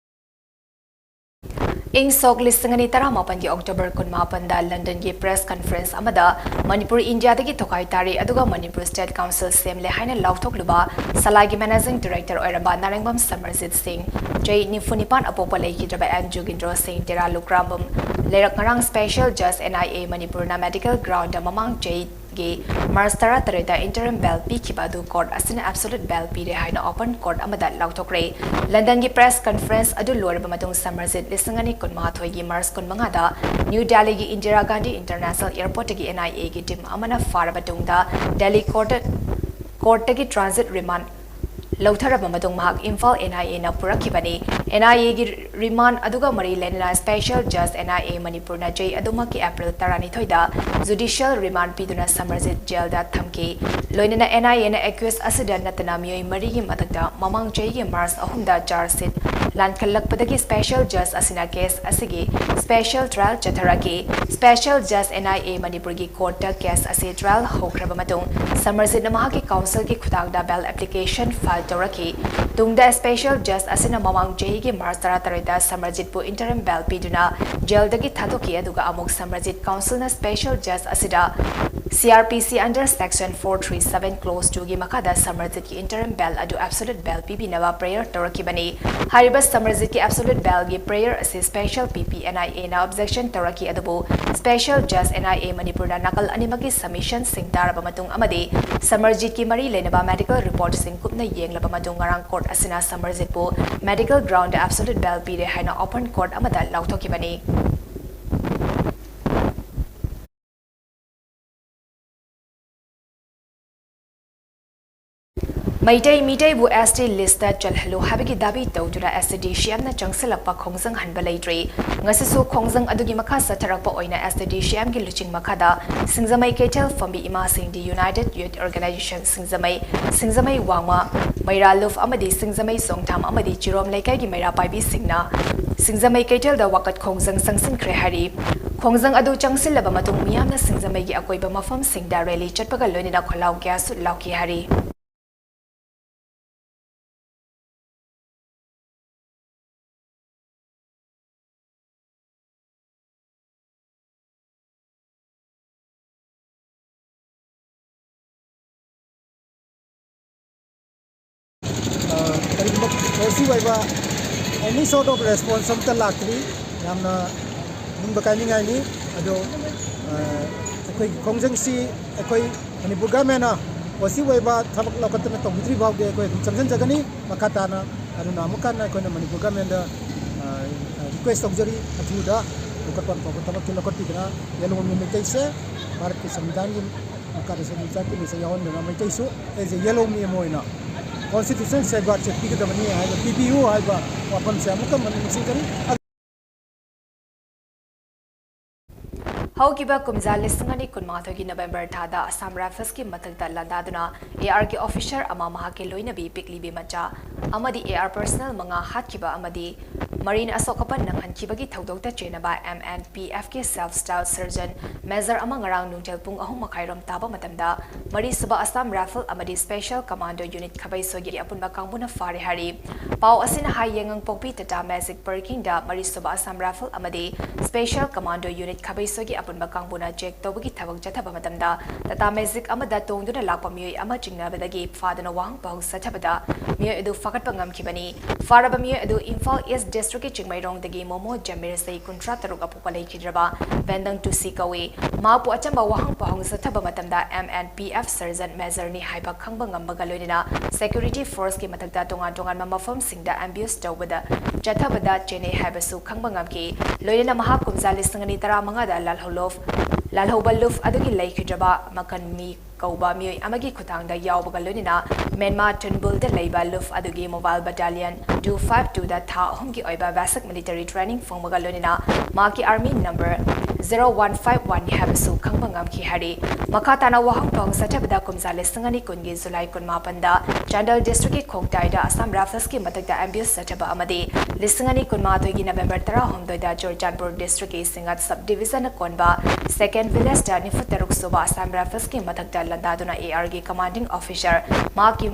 ꯏꯪ ꯁꯣꯛ ꯂꯤꯁꯤꯡ ꯑꯅꯤ ꯇꯔꯥꯃꯥꯄꯟꯒꯤ ꯑꯣꯛꯇꯣꯕꯔ ꯀꯨꯟꯃꯥꯄꯟꯗ ꯂꯟꯗꯟꯒꯤ ꯄ꯭ꯔꯦꯁ ꯀꯟꯐꯔꯦꯟꯁ ꯑꯃꯗ ꯃꯅꯤꯄꯨꯔ ꯏꯟꯗꯤꯌꯥꯗꯒꯤ ꯊꯣꯈꯥꯏ ꯇꯥꯔꯤ ꯑꯗꯨꯒ ꯃꯅꯤꯄꯨꯔ ꯁ꯭ꯇꯦꯠ ꯀꯥꯎꯟꯁꯤꯜ ꯁꯦꯝꯂꯦ ꯍꯥꯏꯅ ꯂꯥꯎꯊꯣꯛꯂꯨꯕ ꯁꯂꯥꯏꯒꯤ ꯃꯦꯅꯦꯖꯤꯡ ꯗꯤꯔꯦꯛꯇꯔ ꯑꯣꯏꯔꯝꯕ ꯅꯥꯔꯦꯡꯕꯝ ꯁꯃꯔꯖꯤꯠ ꯁꯤꯡ, ꯆꯍꯤ ꯅꯤꯐꯨ ꯅꯤꯄꯥꯟ ꯑꯄꯣꯛꯄ, ꯂꯩꯈꯤꯗ꯭ꯔꯕ ꯑꯦꯟ ꯖꯣꯒꯤꯟꯗ꯭ꯔꯣ ꯁꯤꯡ, ꯇꯦꯔꯥ ꯂꯨꯀ꯭ꯔꯥꯝꯕꯝ, ꯂꯩꯔꯛ ꯉꯔꯥꯡ ꯁ꯭ꯄꯦꯁꯦꯜ ꯖꯁ ꯑꯦꯟ ꯑꯥꯏ ꯑꯦ ꯃꯅꯤꯄꯨꯔꯅ ꯃꯦꯗꯤꯀꯦꯜ ꯒ꯭ꯔꯥꯎꯟꯗ ꯃꯃꯥꯡ ꯆꯍꯤ ꯒꯤ ꯃꯥꯔꯆ ꯇꯔꯥꯇꯔꯦꯠꯇ ꯏꯟꯇꯔꯤꯝ ꯕꯦꯜ ꯄꯤꯈꯤꯕ ꯑꯗꯨ ꯀꯣꯔꯠ ꯑꯁꯤꯅ ꯑꯦꯕꯁꯣꯂꯨꯠ ꯕꯦꯜ ꯄꯤꯔꯦ ꯍꯥꯏꯅ ꯑꯣꯄꯟ ꯀꯣꯔꯠ ꯑꯃꯗ ꯂꯥꯎꯊꯣꯛꯈ꯭ꯔꯦ꯫ ꯂꯟꯗꯟꯒꯤ ꯄ꯭ꯔꯦꯁ ꯀꯟꯐꯔꯦꯟꯁ ꯑꯗꯨ ꯂꯣꯏꯔꯕ ꯃꯇꯨꯡ ꯁꯃꯔꯖꯤꯠ ꯂꯤꯁꯤꯡ ꯑꯅꯤ ꯀꯨꯟꯃꯥꯊꯣꯏꯒꯤ ꯃꯥꯔꯆ ꯀꯨꯟꯃꯉꯥꯗ ꯅ꯭ꯌꯨ ꯗꯦꯜꯂꯤꯒꯤ ꯏꯟꯗꯤꯔꯥ ꯒꯥꯟꯙꯤ ꯏꯟꯇꯔꯅꯦꯁꯅꯦꯜ ꯑꯦꯌꯔꯄꯣꯔꯠꯇꯒꯤ ꯑꯦꯟ ꯑꯥꯏ ꯑꯦꯒꯤ ꯇꯤꯝ ꯑꯃꯅ ꯐꯥꯔꯕ ꯇꯨꯡꯗ ꯗꯦꯜꯂꯤ ꯀꯣꯔꯠꯇ, ꯀꯣꯔꯠꯇꯒꯤ ꯇ꯭ꯔꯥꯟꯖꯤꯠ ꯔꯤꯃꯥꯟꯗ ꯂꯧꯊꯔꯕ ꯃꯇꯨꯡ ꯃꯍꯥꯛ ꯏꯝꯐꯥꯜ N I A ꯅ ꯄꯨꯔꯛꯈꯤꯕꯅꯤ꯫ N I A ꯒꯤ remand ꯑꯗꯨꯒ ꯃꯔꯤ ꯂꯩꯅꯅ Special Judge N I A ꯃꯅꯤꯄꯨꯔꯅ ꯖꯩ ꯑꯗꯨꯃꯛꯀꯤ April ꯇꯔꯥꯅꯤꯊꯣꯏꯗ judicial remand ꯄꯤꯗꯨꯅ ꯁꯃꯔꯖꯤꯠ ꯖꯦꯜꯗ ꯊꯝꯈꯤ꯫ ꯂꯣꯏꯅꯅ N I A ꯅ accused ꯑꯁꯤꯗ ꯅꯠꯇꯅ ꯃꯤꯑꯣꯏ ꯃꯔꯤꯒꯤ ꯃꯊꯛꯇ ꯃꯃꯥꯡ ꯆꯍꯤꯒꯤ March ꯑꯍꯨꯝꯗ charge sheet ꯂꯥꯟꯈꯠꯂꯛꯄꯗꯒꯤ Special Judge ꯑꯁꯤꯅ case ꯑꯁꯤꯒꯤ special trial ꯆꯠꯊꯔꯛꯈꯤ꯫ Special Judge N I A ꯃꯅꯤꯄꯨꯔꯒꯤ court ꯇ case ꯑꯁꯤ trial ꯍꯧꯈ꯭ꯔꯕ ꯃꯇꯨꯡ, ꯁꯃꯔꯖꯤꯠꯅ ꯃꯍꯥꯛꯀꯤ counsel ꯒꯤ ꯈꯨꯠꯊꯥꯡꯗ bail application file ꯇꯧꯔꯛꯈꯤ꯫ ꯇꯨꯡꯗ Special Judge ꯑꯁꯤꯅ ꯃꯃꯥꯡ ꯆꯍꯤꯒꯤ March ꯇꯔꯥꯇꯔꯦꯠꯇ ꯁꯃꯔꯖꯤꯠꯄꯨ interim bail ꯄꯤꯗꯨꯅ ꯖꯦꯜꯗꯒꯤ ꯊꯥꯗꯣꯛꯈꯤ, ꯑꯗꯨꯒ ꯑꯃꯨꯛ ꯁꯃꯔꯖꯤꯠ counsel ꯅ Special Judge ꯑꯁꯤꯗ C R P C under section four three seven clause two ꯒꯤ ꯃꯈꯥꯗ ꯁꯃꯔꯖꯤꯠꯀꯤ interim bail ꯑꯗꯨ absolute bail ꯄꯤꯕꯤꯅꯕ prayer ꯇꯧꯔꯛꯈꯤꯕꯅꯤ꯫ ꯍꯥꯏꯔꯤꯕ ꯁꯃꯔꯖꯤꯠꯀꯤ absolute bail ꯒꯤ prayer ꯑꯁꯤ Special P P N I A ꯅ objection ꯇꯧꯔꯛꯈꯤ, ꯑꯗꯨꯕꯨ Special Judge N I A ꯃꯅꯤꯄꯨꯔꯅ ꯅꯥꯀꯜ ꯑꯅꯤꯃꯛꯀꯤ submission ꯁꯤꯡ ꯇꯥꯔꯕ ꯃꯇꯨꯡ ꯑꯃꯗꯤ ꯁꯃꯔꯖꯤꯠꯀꯤ ꯃꯔꯤ ꯂꯩꯅꯕ medical report ꯁꯤꯡ ꯀꯨꯞꯅ ꯌꯦꯡꯂꯕ ꯃꯇꯨꯡ ꯉꯔꯥꯡ court ꯑꯁꯤꯅ ꯁꯃꯔꯖꯤꯠꯄꯨ medical ground ꯗ absolute bail ꯄꯤꯔꯦ ꯍꯥꯏꯅ open court ꯑꯃꯗ ꯂꯥꯎꯊꯣꯛꯈꯤꯕꯅꯤ꯫ ꯃꯩꯇꯩ ꯃꯤꯇꯩꯕꯨ S T list ꯇ ꯆꯜꯍꯜꯂꯨ ꯍꯥꯏꯕꯒꯤ ꯗꯥꯕꯤ ꯇꯧꯗꯨꯅ S T D C M ꯅ ꯆꯪꯁꯤꯜꯂꯛꯄ ꯈꯣꯡꯖꯪ ꯍꯟꯕ ꯂꯩꯇ꯭ꯔꯤ꯫ ꯉꯁꯤꯁꯨ ꯈꯣꯡꯖꯪ ꯑꯗꯨꯒꯤ ꯃꯈꯥ ꯆꯠꯊꯔꯛꯄ ꯑꯣꯏꯅ S T D C M ꯒꯤ ꯂꯨꯆꯤꯡ ꯃꯈꯥꯗ ꯁꯤꯡꯖꯃꯩ ꯀꯩꯊꯦꯜ ꯐꯝꯕꯤ ꯏꯃꯥꯁꯤꯡꯗꯤ United Youth Organization ꯁꯤꯡꯖꯃꯩ, ꯁꯤꯡꯖꯃꯩ ꯋꯥꯡꯃ, ꯃꯩꯔꯥ ꯂꯨꯞ ꯑꯃꯗꯤ ꯁꯤꯡꯖꯃꯩ ꯆꯣꯡꯊꯥꯝ ꯑꯃꯗꯤ ꯆꯤꯔꯣꯝ ꯂꯩꯀꯥꯏꯒꯤ ꯃꯩꯔꯥ ꯄꯥꯏꯕꯤꯁꯤꯡꯅ ꯁꯤꯡꯖꯃꯩ ꯀꯩꯊꯦꯜꯗ ꯋꯥꯀꯠ ꯈꯣꯡꯖꯪ ꯆꯪꯁꯤꯟꯈ꯭ꯔꯦ ꯍꯥꯏꯔꯤ꯫ ꯈꯣꯡꯖꯪ ꯑꯗꯨ ꯆꯪꯁꯤꯜꯂꯕ ꯃꯇꯨꯡ ꯃꯤꯌꯥꯝꯅ ꯁꯤꯡꯖꯃꯩꯒꯤ ꯑꯀꯣꯏꯕ ꯃꯐꯝꯁꯤꯡꯗ rally ꯆꯠꯄꯒ ꯂꯣꯏꯅꯅ ꯈꯣꯜꯂꯥꯎ ꯀꯌꯥꯁꯨ ꯂꯥꯎꯈꯤ ꯍꯥꯏꯔꯤ꯫ ꯑ, ꯀꯔꯤꯒꯨꯝꯕ positive ꯑꯣꯏꯕ any sort of response ꯑꯝꯇ ꯂꯥꯛꯇ꯭ꯔꯤ꯫ ꯌꯥꯝꯅ ꯅꯤꯡꯕ ꯀꯥꯏꯅꯤꯡꯉꯥꯏꯅꯤ꯫ ꯑꯗꯣ, ꯑ, ꯑꯩꯈꯣꯏꯒꯤ ꯈꯣꯡꯖꯪꯁꯤ ꯑꯩꯈꯣꯏ ꯃꯅꯤꯄꯨꯔ government ꯅ positive ꯑꯣꯏꯕ ꯊꯕꯛ ꯂꯧꯈꯠꯇꯅ ꯇꯧꯕꯤꯗ꯭ꯔꯤ ꯐꯥꯎꯗꯤ ꯑꯩꯈꯣꯏ ꯑꯗꯨꯝ ꯆꯪꯁꯤꯟꯖꯒꯅꯤ ꯃꯈꯥ ꯇꯥꯅ꯫ ꯑꯗꯨꯅ ꯑꯃꯨꯛ ꯍꯟꯅ ꯑꯩꯈꯣꯏꯅ ꯃꯅꯤꯄꯨꯔ government ꯇ, ꯑ, ꯑ, request ꯇꯧꯖꯔꯤ, ꯑꯊꯨꯕꯗ ꯂꯧꯈꯠꯐꯝ ꯊꯣꯛꯄ ꯊꯕꯛꯇꯨ ꯂꯧꯈꯠꯄꯤꯗꯅ ꯌꯦꯜꯍꯧꯃꯤ ꯃꯩꯇꯩꯁꯦ ꯚꯥꯔꯠꯀꯤ ꯁꯪꯕꯤꯙꯥꯟꯒꯤ ꯃꯈꯥꯗ schedule tribe ꯀꯤ list ꯇ ꯌꯥꯎꯍꯟꯗꯅ ꯃꯩꯇꯩꯁꯨ as a ꯌꯦꯜꯍꯧꯃꯤ ꯑꯃ ꯑꯣꯏꯅ Constitution safeguard ꯁꯦ ꯄꯤꯒꯗꯕꯅꯤ ꯍꯥꯏꯕ, ꯄꯤꯕꯤꯌꯨ ꯍꯥꯏꯕ ꯋꯥꯐꯝꯁꯦ ꯑꯃꯨꯛꯀ ꯍꯟꯅ ꯅꯤꯡꯁꯤꯡꯖꯔꯤ꯫ ꯍꯧꯈꯤꯕ ꯀꯨꯝꯖꯥ ꯂꯤꯁꯤꯡ ꯑꯅꯤ ꯀꯨꯟꯃꯥꯊꯣꯏꯒꯤ ꯅꯕꯦꯝꯕꯔ ꯊꯥꯗ ꯑꯁꯥꯝ ꯔꯥꯏꯐꯜꯁꯀꯤ ꯃꯊꯛꯇ ꯂꯥꯟꯗꯥꯗꯨꯅ AR ꯒꯤ officer ꯑꯃ, ꯃꯍꯥꯛꯀꯤ ꯂꯣꯏꯅꯕꯤ ꯄꯤꯛꯂꯤꯕꯤ ꯃꯆꯥ ꯑꯃꯗꯤ AR personnel ꯃꯉꯥ ꯍꯥꯠꯈꯤꯕ ꯑꯃꯗꯤ ꯃꯔꯤꯅ ꯑꯁꯣꯛ ꯑꯄꯟ ꯅꯪꯍꯟꯈꯤꯕꯒꯤ ꯊꯧꯗꯣꯛꯇ ꯆꯦꯟꯅꯕ MNPF ꯀꯤ self styled sergeant major ꯑꯃ ꯉꯔꯥꯡ ꯅꯨꯡꯊꯤꯜ ꯄꯨꯡ ꯑꯍꯨꯝ ꯃꯈꯥꯏꯔꯣꯝ ꯇꯥꯕ ꯃꯇꯝꯗ ꯃꯔꯤꯁꯨꯕ ꯑꯁꯥꯝ ꯔꯥꯏꯐꯜ ꯑꯃꯗꯤ special commando unit ꯈꯥꯕꯩꯁꯣꯏꯒꯤ ꯑꯄꯨꯟꯕ ꯀꯥꯡꯕꯨꯅ ꯐꯥꯔꯦ ꯍꯥꯏꯔꯤ꯫ ꯄꯥꯎ ꯑꯁꯤꯅ ꯍꯥꯏ, ꯌꯥꯏꯉꯪꯄꯣꯛꯄꯤ Tata Magic parking ꯗ ꯃꯔꯤꯁꯨꯕ ꯑꯁꯥꯝ ꯔꯥꯏꯐꯜ ꯑꯃꯗꯤ special commando unit ꯈꯥꯕꯩꯁꯣꯏꯒꯤ ꯑꯄꯨꯟꯕ ꯀꯥꯡꯕꯨꯅ check ꯇꯧꯕꯒꯤ ꯊꯕꯛ ꯆꯠꯊꯕ ꯃꯇꯝꯗ Tata Magic ꯑꯃꯗ ꯇꯣꯡꯗꯨꯅ ꯂꯥꯛꯄ ꯃꯤꯑꯣꯏ ꯑꯃ ꯆꯤꯡꯅꯕꯗꯒꯤ ꯐꯥꯗꯨꯅ ꯋꯥꯍꯪ ꯄꯥꯎꯍꯪ ꯆꯠꯊꯕꯗ ꯃꯤꯑꯣꯏ ꯑꯗꯨ ꯐꯥꯒꯠꯄ ꯉꯝꯈꯤꯕꯅꯤ꯫ ꯐꯥꯔꯕ ꯃꯤꯑꯣꯏ ꯑꯗꯨ ꯏꯝꯐꯥꯜ East district ꯀꯤ ꯆꯤꯡꯃꯩꯔꯣꯡꯗꯒꯤ ꯃꯣꯃꯣ ꯖꯃꯤꯔ, ꯆꯍꯤ ꯀꯨꯟꯊ꯭ꯔꯥ ꯇꯔꯨꯛ, ꯑꯄꯣꯛꯄ ꯂꯩꯈꯤꯗ꯭ꯔꯕ ꯕꯦꯟꯗꯪ ꯇꯨꯁꯤ ꯀꯧꯏ꯫ ꯃꯍꯥꯛꯄꯨ ꯑꯆꯝꯕ ꯋꯥꯍꯪ ꯄꯥꯎꯍꯪ ꯆꯠꯊꯕ ꯃꯇꯝꯗ MNPF sergeant major ꯅꯤ ꯍꯥꯏꯕ ꯈꯪꯕ ꯉꯝꯕꯒ ꯂꯣꯏꯅꯅ security force ꯀꯤ ꯃꯊꯛꯇ ꯇꯣꯉꯥꯟ ꯇꯣꯉꯥꯟꯕ ꯃꯐꯝꯁꯤꯡꯗ ambush ꯇꯧꯕꯗ ꯆꯠꯊꯕꯗ ꯆꯦꯟꯅꯩ ꯍꯥꯏꯕꯁꯨ ꯈꯪꯕ ꯉꯝꯈꯤ꯫ ꯂꯣꯏꯅꯅ ꯃꯍꯥꯛ ꯀꯨꯝꯖꯥ ꯂꯤꯁꯤꯡ ꯑꯅꯤ ꯇꯔꯥꯃꯉꯥꯗ ꯂꯥꯜꯍꯧ ꯂꯨꯞ, ꯂꯥꯜꯍꯧꯕ ꯂꯨꯞ ꯑꯗꯨꯒꯤ ꯂꯩꯈꯤꯗ꯭ꯔꯕ ꯃꯀꯟ ꯃꯤ ꯀꯧꯕ ꯃꯤꯑꯣꯏ ꯑꯃꯒꯤ ꯈꯨꯠꯊꯥꯡꯗ ꯌꯥꯎꯕꯒ ꯂꯣꯏꯅꯅ ꯃ꯭ꯌꯥꯟꯃꯥꯔ ꯊꯨꯟꯕꯨꯜꯗ ꯂꯩꯕ ꯂꯨꯞ ꯑꯗꯨꯒꯤ mobile battalion two five two ꯗ ꯊꯥ ꯑꯍꯨꯝꯒꯤ ꯑꯣꯏꯕ basic military training ꯐꯪꯕꯒ ꯂꯣꯏꯅꯅ ꯃꯍꯥꯛꯀꯤ army number zero one five one ꯅꯤ ꯍꯥꯏꯕꯁꯨ ꯈꯪꯕ ꯉꯝꯈꯤ ꯍꯥꯏꯔꯤ꯫ ꯃꯈꯥ ꯇꯥꯅ ꯋꯥꯍꯪ ꯄꯥꯎꯍꯪ ꯆꯠꯊꯕꯗ ꯀꯨꯝꯖꯥ ꯂꯤꯁꯤꯡ ꯑꯅꯤ ꯀꯨꯟꯒꯤ ꯖꯨꯂꯥꯏ ꯀꯨꯟꯃꯥꯄꯟꯗ ꯆꯥꯟꯗꯦꯜ district ꯀꯤ ꯈꯣꯡꯇꯥꯏꯗ ꯑꯁꯥꯝ ꯔꯥꯏꯐꯜꯁꯀꯤ ꯃꯊꯛꯇ ambush ꯆꯠꯊꯕ ꯑꯃꯗꯤ ꯂꯤꯁꯤꯡ ꯑꯅꯤ ꯀꯨꯟꯃꯥꯊꯣꯏꯒꯤ ꯅꯕꯦꯝꯕꯔ ꯇꯔꯥꯍꯨꯝꯗꯣꯏꯗ ꯆꯨꯔꯆꯥꯟꯄꯨꯔ district ꯀꯤ ꯁꯤꯡꯉꯠ sub division ꯅ ꯀꯣꯟꯕ second village ꯇ ꯅꯤꯐꯨ ꯇꯔꯨꯛ ꯁꯨꯕ ꯑꯁꯥꯝ ꯔꯥꯏꯐꯜꯁꯀꯤ ꯃꯊꯛꯇ ꯂꯥꯟꯗꯥꯗꯨꯅ AR ꯒꯤ commanding officer ꯃꯍꯥꯛꯀꯤ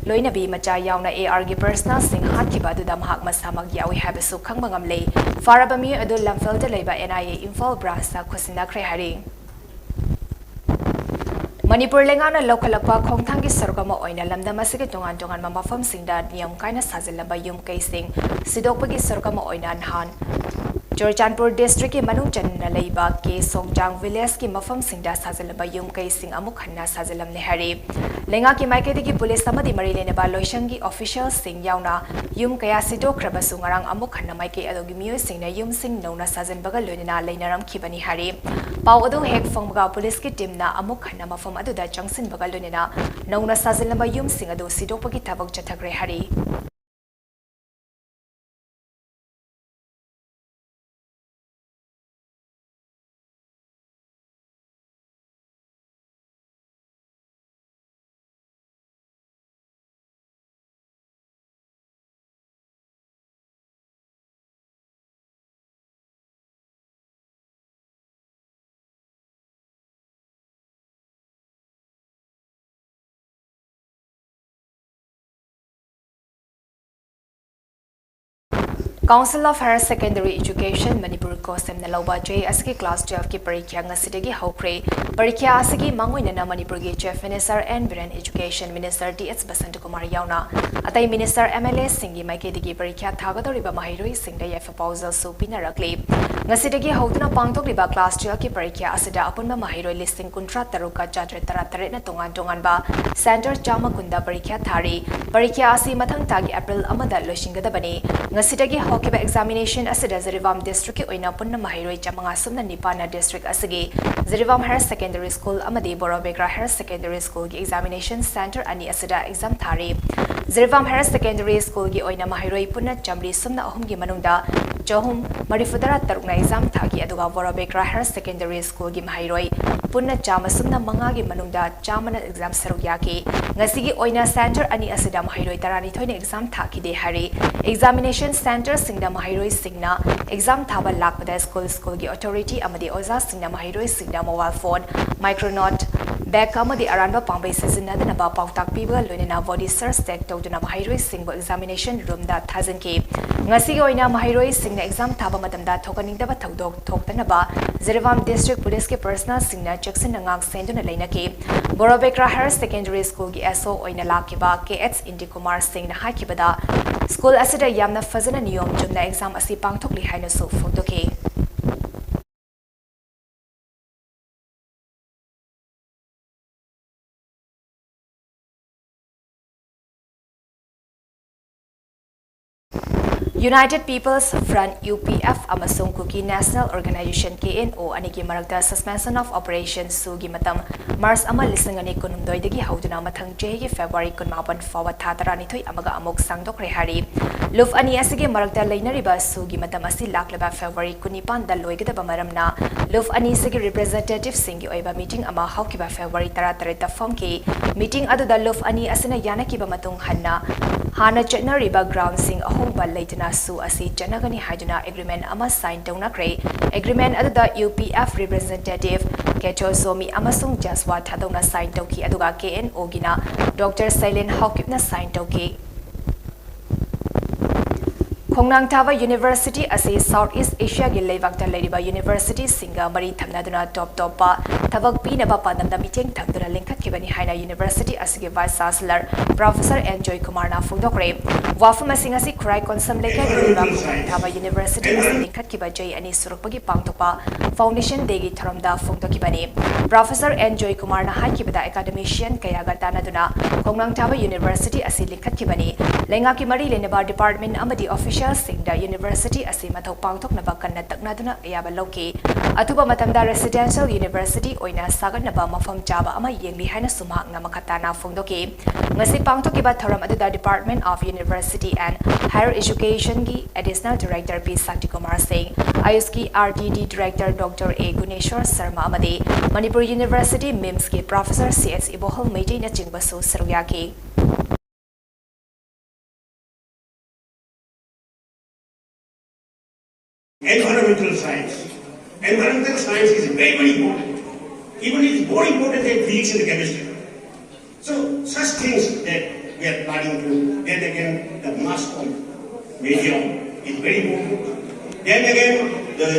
ꯂꯣꯏꯅꯕꯤ ꯃꯆꯥ ꯌꯥꯎꯅ AR ꯒꯤ personnel ꯁꯤꯡ ꯍꯥꯠꯈꯤꯕ ꯑꯗꯨꯗ ꯃꯍꯥꯛ ꯃꯁꯥꯃꯛ ꯌꯥꯎꯏ ꯍꯥꯏꯕꯁꯨ ꯈꯪꯕ ꯉꯝꯂꯦ꯫ ꯐꯥꯔꯕ ꯃꯤꯑꯣꯏ ꯑꯗꯨ ꯂꯝꯐꯦꯜꯗ ꯂꯩꯕ NIA ꯏꯝꯐꯥꯜ branch ꯇ ꯈꯨꯠꯁꯤꯟꯅꯈ꯭ꯔꯦ ꯍꯥꯏꯔꯤ꯫ ꯃꯅꯤꯄꯨꯔ ꯂꯩꯉꯥꯛꯅ ꯂꯧꯈꯠꯂꯛꯄ ꯈꯣꯡꯊꯥꯡꯒꯤ ꯁꯔꯨꯛ ꯑꯃ ꯑꯣꯏꯅ ꯂꯝꯗꯝ ꯑꯁꯤꯒꯤ ꯇꯣꯉꯥꯟ ꯇꯣꯉꯥꯟꯕ ꯃꯐꯝꯁꯤꯡꯗ ꯅꯤꯌꯝ ꯀꯥꯏꯅ ꯁꯥꯖꯤꯜꯂꯝꯕ ꯌꯨꯝ ꯀꯩꯁꯤꯡ ꯁꯤꯗꯣꯛꯄꯒꯤ ꯁꯔꯨꯛ ꯑꯃ ꯑꯣꯏꯅ ꯅꯍꯥꯟ ꯆꯨꯔꯆꯥꯟꯄꯨꯔ ꯗꯤꯁꯇ꯭ꯔꯤꯛꯀꯤ ꯃꯅꯨꯡ ꯆꯟꯅ ꯂꯩꯕ ꯀꯦ ꯁꯣꯡꯖꯥꯡ ꯚꯤꯂꯦꯖꯀꯤ ꯃꯐꯝꯁꯤꯡꯗ ꯁꯥꯖꯤꯜꯂꯝꯕ ꯌꯨꯝ ꯀꯩꯁꯤꯡ ꯑꯃꯨꯛ ꯍꯟꯅ ꯁꯥꯖꯤꯜꯂꯝꯂꯦ ꯍꯥꯏꯔꯤ꯫ ꯂꯩꯉꯥꯛꯀꯤ ꯃꯥꯏꯀꯩꯗꯒꯤ ꯄꯨꯂꯤꯁ ꯑꯃꯗꯤ ꯃꯔꯤ ꯂꯩꯅꯕ ꯂꯣꯏꯁꯪꯒꯤ ꯑꯣꯐꯤꯁꯤꯌꯦꯜꯁꯤꯡ ꯌꯥꯎꯅ ꯌꯨꯝ ꯀꯌꯥ ꯁꯤꯗꯣꯛꯈ꯭ꯔꯕꯁꯨ ꯉꯔꯥꯡ ꯑꯃꯨꯛ ꯍꯟꯅ ꯃꯥꯏꯀꯩ ꯑꯗꯨꯒꯤ ꯃꯤꯑꯣꯏꯁꯤꯡꯅ ꯌꯨꯝꯁꯤꯡ ꯅꯧꯅ ꯁꯥꯖꯤꯟꯕꯒ ꯂꯣꯏꯅꯅ ꯂꯩꯅꯔꯝꯈꯤꯕꯅꯤ ꯍꯥꯏꯔꯤ꯫ ꯄꯥꯎ ꯑꯗꯨ ꯍꯦꯛ ꯐꯪꯕꯒ ꯄꯨꯂꯤꯁꯀꯤ ꯇꯤꯝꯅ ꯑꯃꯨꯛ ꯍꯟꯅ ꯃꯐꯝ ꯑꯗꯨꯗ ꯆꯪꯁꯤꯟꯕꯒ ꯂꯣꯏꯅꯅ ꯅꯧꯅ ꯁꯥꯖꯤꯜꯂꯝꯕ ꯌꯨꯝꯁꯤꯡ ꯑꯗꯨ ꯁꯤꯗꯣꯛꯄꯒꯤ ꯊꯕꯛ ꯆꯠꯊꯈ꯭ꯔꯦ ꯍꯥꯏꯔꯤ꯫ Council of Higher Secondary Education Manipur, ꯀꯣꯁꯦꯝꯅ ꯂꯧꯕ ꯆꯍꯤ ꯑꯁꯤꯒꯤ class twelve ꯀꯤ ꯄꯔꯤꯈ꯭ꯌꯥ ꯉꯁꯤꯗꯒꯤ ꯍꯧꯈ꯭ꯔꯦ꯫ ꯄꯔꯤꯈ꯭ꯌꯥ ꯑꯁꯤꯒꯤ ꯃꯥꯡꯑꯣꯏꯅꯅ ꯃꯅꯤꯄꯨꯔꯒꯤ Chief Minister N Biren, Education Minister T S Basantakumar ꯌꯥꯎꯅ ꯑꯇꯩ minister, M L A ꯁꯤꯡꯒꯤ ꯃꯥꯏꯀꯩꯗꯒꯤ ꯄꯔꯤꯈ꯭ꯌꯥ ꯊꯥꯒꯗꯧꯔꯤꯕ ꯃꯍꯩꯔꯣꯏꯁꯤꯡꯗ ꯌꯥꯏꯐ ꯄꯥꯎꯖꯦꯜꯁꯨ ꯄꯤꯅꯔꯛꯂꯤ꯫ ꯉꯁꯤꯗꯒꯤ ꯍꯧꯗꯨꯅ ꯄꯥꯡꯊꯣꯛꯂꯤꯕ class twelve ꯀꯤ ꯄꯔꯤꯈ꯭ꯌꯥ ꯑꯁꯤꯗ ꯑꯄꯨꯟꯕ ꯃꯍꯩꯔꯣꯏ ꯂꯤꯁꯤꯡ ꯀꯨꯟꯊ꯭ꯔꯥ ꯇꯔꯨꯛꯀ ꯆꯥꯇ꯭ꯔꯦꯠ ꯇꯔꯥ ꯇꯔꯦꯠꯅ ꯇꯣꯉꯥꯟ ꯇꯣꯉꯥꯟꯕ centre ꯆꯥꯝꯃ ꯀꯨꯟꯗ ꯄꯔꯤꯈ꯭ꯌꯥ ꯊꯥꯔꯤ꯫ ꯄꯔꯤꯈ꯭ꯌꯥ ꯑꯁꯤ ꯃꯊꯪ ꯊꯥꯒꯤ April ꯑꯃꯗ ꯂꯣꯏꯁꯤꯟꯒꯗꯕꯅꯤ꯫ ꯉꯁꯤꯗꯒꯤ ꯍꯧꯈꯤꯕ examination ꯑꯁꯤꯗ ꯖꯤꯔꯤꯕꯥꯝ district ꯀꯤ ꯑꯣꯏꯅ ꯄꯨꯟꯅ ꯃꯍꯩꯔꯣꯏ ꯆꯥꯃꯉꯥ ꯁꯨꯞꯅ ꯅꯤꯄꯥꯟꯅ district ꯑꯁꯤꯒꯤ ꯖꯤꯔꯤꯕꯥꯝ Higher Secondary School ꯑꯃꯗꯤ ꯕꯣꯔꯣꯕꯦꯒ꯭ꯔꯥ Higher Secondary School ꯒꯤ examination centre ꯑꯅꯤ ꯑꯁꯤꯗ exam ꯊꯥꯔꯤ꯫ ꯖꯤꯔꯤꯕꯥꯝ Higher Secondary School ꯒꯤ ꯑꯣꯏꯅ ꯃꯍꯩꯔꯣꯏ ꯄꯨꯟꯅ ꯆꯥꯃꯔꯤ ꯁꯨꯞꯅ ꯑꯍꯨꯝꯒꯤ ꯃꯅꯨꯡꯗ ꯆꯍꯨꯝ ꯃꯔꯤꯐꯨꯇꯔꯥ ꯇꯔꯨꯛꯅ exam ꯊꯥꯈꯤ, ꯑꯗꯨꯒ ꯕꯣꯔꯣꯕꯦꯒ꯭ꯔꯥ Higher Secondary School ꯒꯤ ꯃꯍꯩꯔꯣꯏ ꯄꯨꯟꯅ ꯆꯥꯝꯃ ꯁꯨꯞꯅ ꯃꯉꯥꯒꯤ ꯃꯅꯨꯡꯗ ꯆꯥꯝꯃꯅ exam ꯁꯔꯨꯛ ꯌꯥꯈꯤ꯫ ꯉꯁꯤꯒꯤ ꯑꯣꯏꯅ centre ꯑꯅꯤ ꯑꯁꯤꯗ ꯃꯍꯩꯔꯣꯏ ꯇꯔꯥꯅꯤꯊꯣꯏꯅ exam ꯊꯥꯈꯤꯗꯦ ꯍꯥꯏꯔꯤ꯫ Examination centre ꯁꯤꯡꯗ ꯃꯍꯩꯔꯣꯏꯁꯤꯡꯅ exam ꯊꯥꯕ ꯂꯥꯛꯄꯗ school, school ꯒꯤ authority ꯑꯃꯗꯤ ꯑꯣꯖꯥꯁꯤꯡꯅ ꯃꯍꯩꯔꯣꯏꯁꯤꯡꯗ mobile phone, micronaut, bag ꯑꯃꯗꯤ ꯑꯔꯥꯟꯕ ꯄꯥꯝꯕꯩ ꯁꯤꯖꯤꯟꯅꯗꯅꯕ ꯄꯥꯎꯇꯥꯛ ꯄꯤꯕꯒ ꯂꯣꯏꯅꯅ body search tag ꯇꯧꯗꯨꯅ ꯃꯍꯩꯔꯣꯏꯁꯤꯡꯕꯨ examination room ꯗ ꯊꯥꯖꯤꯟꯈꯤ꯫ ꯉꯁꯤꯒꯤ ꯑꯣꯏꯅ ꯃꯍꯩꯔꯣꯏꯁꯤꯡꯅ exam ꯊꯥꯕ ꯃꯇꯝꯗ ꯊꯣꯛꯍꯟꯅꯤꯡꯗꯕ ꯊꯧꯗꯣꯛ ꯊꯣꯛꯇꯅꯕ ꯖꯤꯔꯤꯕꯥꯝ District Policeꯀꯤ personnelꯁꯤꯡꯅ ꯆꯦꯛꯁꯤꯟꯅ ꯉꯥꯛ ꯁꯦꯟꯗꯨꯅ ꯂꯩꯅꯈꯤ꯫ ꯕꯣꯔꯣꯕꯦꯀ꯭ꯔꯥ Higher Secondary Schoolꯒꯤ S O ꯑꯣꯏꯅ ꯂꯥꯛꯈꯤꯕ K H ꯏꯟꯗꯤ ꯀꯨꯃꯥꯔ ꯁꯤꯡꯅ ꯍꯥꯏꯈꯤꯕꯗ, school ꯑꯁꯤꯗ ꯌꯥꯝꯅ ꯐꯖꯅ ꯅꯤꯌꯣꯝ ꯆꯨꯝꯅ exam ꯑꯁꯤ ꯄꯥꯡꯊꯣꯛꯂꯤ ꯍꯥꯏꯅꯁꯨ ꯐꯣꯡꯗꯣꯛꯈꯤ꯫ United People's Front, U P F, ꯑꯃꯁꯨꯡ Kuki National Organization, K N O, ꯑꯅꯤꯒꯤ ꯃꯔꯛꯇ Suspension of Operation, ꯁꯨꯒꯤ ꯃꯇꯝ March ꯑꯃ, ꯂꯤꯁꯤꯡ ꯑꯅꯤ ꯀꯨꯟꯍꯨꯝꯗꯣꯏꯗꯒꯤ ꯍꯧꯗꯨꯅ ꯃꯊꯪ ꯆꯍꯤꯒꯤ February ꯀꯨꯟꯃꯥꯄꯟ ꯐꯥꯎꯕ ꯊꯥ ꯇꯔꯥꯅꯤꯊꯣꯏ ꯑꯃꯒ ꯑꯃꯨꯛ ꯁꯥꯡꯗꯣꯛꯈ꯭ꯔꯦ ꯍꯥꯏꯔꯤ꯫ ꯂꯨꯞ ꯑꯅꯤ ꯑꯁꯤꯒꯤ ꯃꯔꯛꯇ ꯂꯩꯅꯔꯤꯕ ꯁꯨꯒꯤ ꯃꯇꯝ ꯑꯁꯤ ꯂꯥꯛꯂꯤꯕ February ꯀꯨꯟꯅꯤꯄꯥꯟꯗ ꯂꯣꯏꯒꯗꯕ ꯃꯔꯝꯅ, ꯂꯨꯞ ꯑꯅꯤ ꯑꯁꯤꯒꯤ representativeꯁꯤꯡꯒꯤ ꯑꯣꯏꯕ meeting ꯑꯃ ꯍꯧꯈꯤꯕ February ꯇꯔꯥꯇꯔꯦꯠꯇ ꯐꯝꯈꯤ꯫ Meeting ꯑꯗꯨꯗ ꯂꯨꯞ ꯑꯅꯤ ꯑꯁꯤꯅ ꯌꯥꯅꯈꯤꯕ ꯃꯇꯨꯡ ꯍꯟꯅ ꯍꯥꯟꯅ ꯆꯠꯅꯔꯤꯕ groundꯁꯤꯡ ꯑꯍꯣꯡꯕ ꯂꯩꯇꯅ ꯁꯨ ꯑꯁꯤ ꯆꯠꯅꯒꯅꯤ ꯍꯥꯏꯗꯨꯅ agreement ꯑꯃ sign ꯇꯧꯅꯈ꯭ꯔꯦ꯫ Agreement ꯑꯗꯨꯗ U P F representative ꯀꯦꯆꯣ Somi ꯑꯃꯁꯨꯡ ꯖꯁꯋꯥ ꯊꯥꯗꯧꯅ sign ꯇꯧꯈꯤ, ꯑꯗꯨꯒ K N Oꯒꯤꯅ Doctor ꯁꯩꯂꯦꯟ ꯍꯥꯎꯀꯤꯞꯅ sign ꯇꯧꯈꯤ꯫ ꯈꯣꯡꯅꯥꯡ ꯊꯥꯕ University ꯑꯁꯤ South East Asiaꯒꯤ ꯂꯩꯕꯥꯛꯇ ꯂꯩꯔꯤꯕ universityꯁꯤꯡꯒ ꯃꯔꯤ ꯊꯝꯅꯗꯨꯅ ꯇꯣꯞ ꯇꯣꯞꯄ ꯊꯕꯛ ꯄꯤꯅꯕ ꯄꯥꯟꯗꯝꯗ ꯃꯤꯠꯌꯦꯡ ꯊꯝꯗꯨꯅ ꯂꯤꯡꯈꯠꯈꯤꯕꯅꯤ ꯍꯥꯏꯅ university ꯑꯁꯤꯒꯤ Vice Chancellor Professor N ꯖꯣꯏꯀꯨꯃꯥꯔꯅ ꯐꯣꯡꯗꯣꯛꯈ꯭ꯔꯦ꯫ ꯋꯥꯐꯝ ꯑꯁꯤꯡ ꯑꯁꯤ ꯈꯨꯔꯥꯏ ꯀꯣꯟꯁꯝ ꯂꯩꯀꯥꯏꯗ ꯂꯩꯕ ꯈꯣꯡꯅꯥꯡ ꯊꯥꯕ university ꯑꯁꯤ ꯂꯤꯡꯈꯠꯈꯤꯕ ꯆꯍꯤ ꯑꯅꯤ ꯁꯨꯔꯛꯄꯒꯤ ꯄꯥꯡꯊꯣꯛꯄ Foundation Dayꯒꯤ ꯊꯧꯔꯝꯗ ꯐꯣꯡꯗꯣꯛꯈꯤꯕꯅꯤ꯫ Professor N ꯖꯣꯏꯀꯨꯃꯥꯔꯅ ꯍꯥꯏꯈꯤꯕꯗ, academician ꯀꯌꯥꯒ ꯇꯥꯟꯅꯗꯨꯅ ꯈꯣꯡꯅꯥꯡ ꯊꯥꯕ university ꯑꯁꯤ ꯂꯤꯡꯈꯠꯈꯤꯕꯅꯤ꯫ ꯂꯩꯉꯥꯛꯀꯤ ꯃꯔꯤ ꯂꯩꯅꯕ department ꯑꯃꯗꯤ officialꯁꯤꯡꯗ university ꯑꯁꯤ ꯃꯊꯧ ꯄꯥꯡꯊꯣꯛꯅꯕ ꯀꯟꯅ ꯇꯛꯅꯗꯨꯅ ꯑꯌꯥꯕ ꯂꯧꯈꯤ꯫ ꯑꯊꯨꯕ ꯃꯇꯝꯗ residential university ꯑꯣꯏꯅ ꯁꯥꯒꯠꯅꯕ ꯃꯐꯝ ꯆꯥꯕ ꯑꯃ ꯌꯦꯡꯂꯤ ꯍꯥꯏꯅꯁꯨ ꯃꯍꯥꯛꯅ ꯃꯈꯥ ꯇꯥꯅ ꯐꯣꯡꯗꯣꯛꯈꯤ꯫ ꯉꯁꯤ ꯄꯥꯡꯊꯣꯛꯈꯤꯕ ꯊꯧꯔꯝ ꯑꯗꯨꯗ Department of University and Higher Educationꯒꯤ Additional Director ꯄꯤ ꯁꯥꯟꯇꯤꯀꯨꯃꯥꯔ ꯁꯤꯡ, ꯑꯥꯌꯨꯁꯀꯤ R D D Director Doctor A Guneshor Sharma ꯑꯃꯗꯤ Manipur University MIMSꯀꯤ Professor C H ꯏꯕꯣꯍꯜ ꯃꯩꯇꯩꯅꯆꯤꯡꯕꯁꯨ ꯁꯔꯨꯛ ꯌꯥꯈꯤ꯫ Environmental science. Environmental science is very, very important. Even it's more important than physics and chemistry. So such things that we are planning to, then again, the mass com medium is very important. Then again, the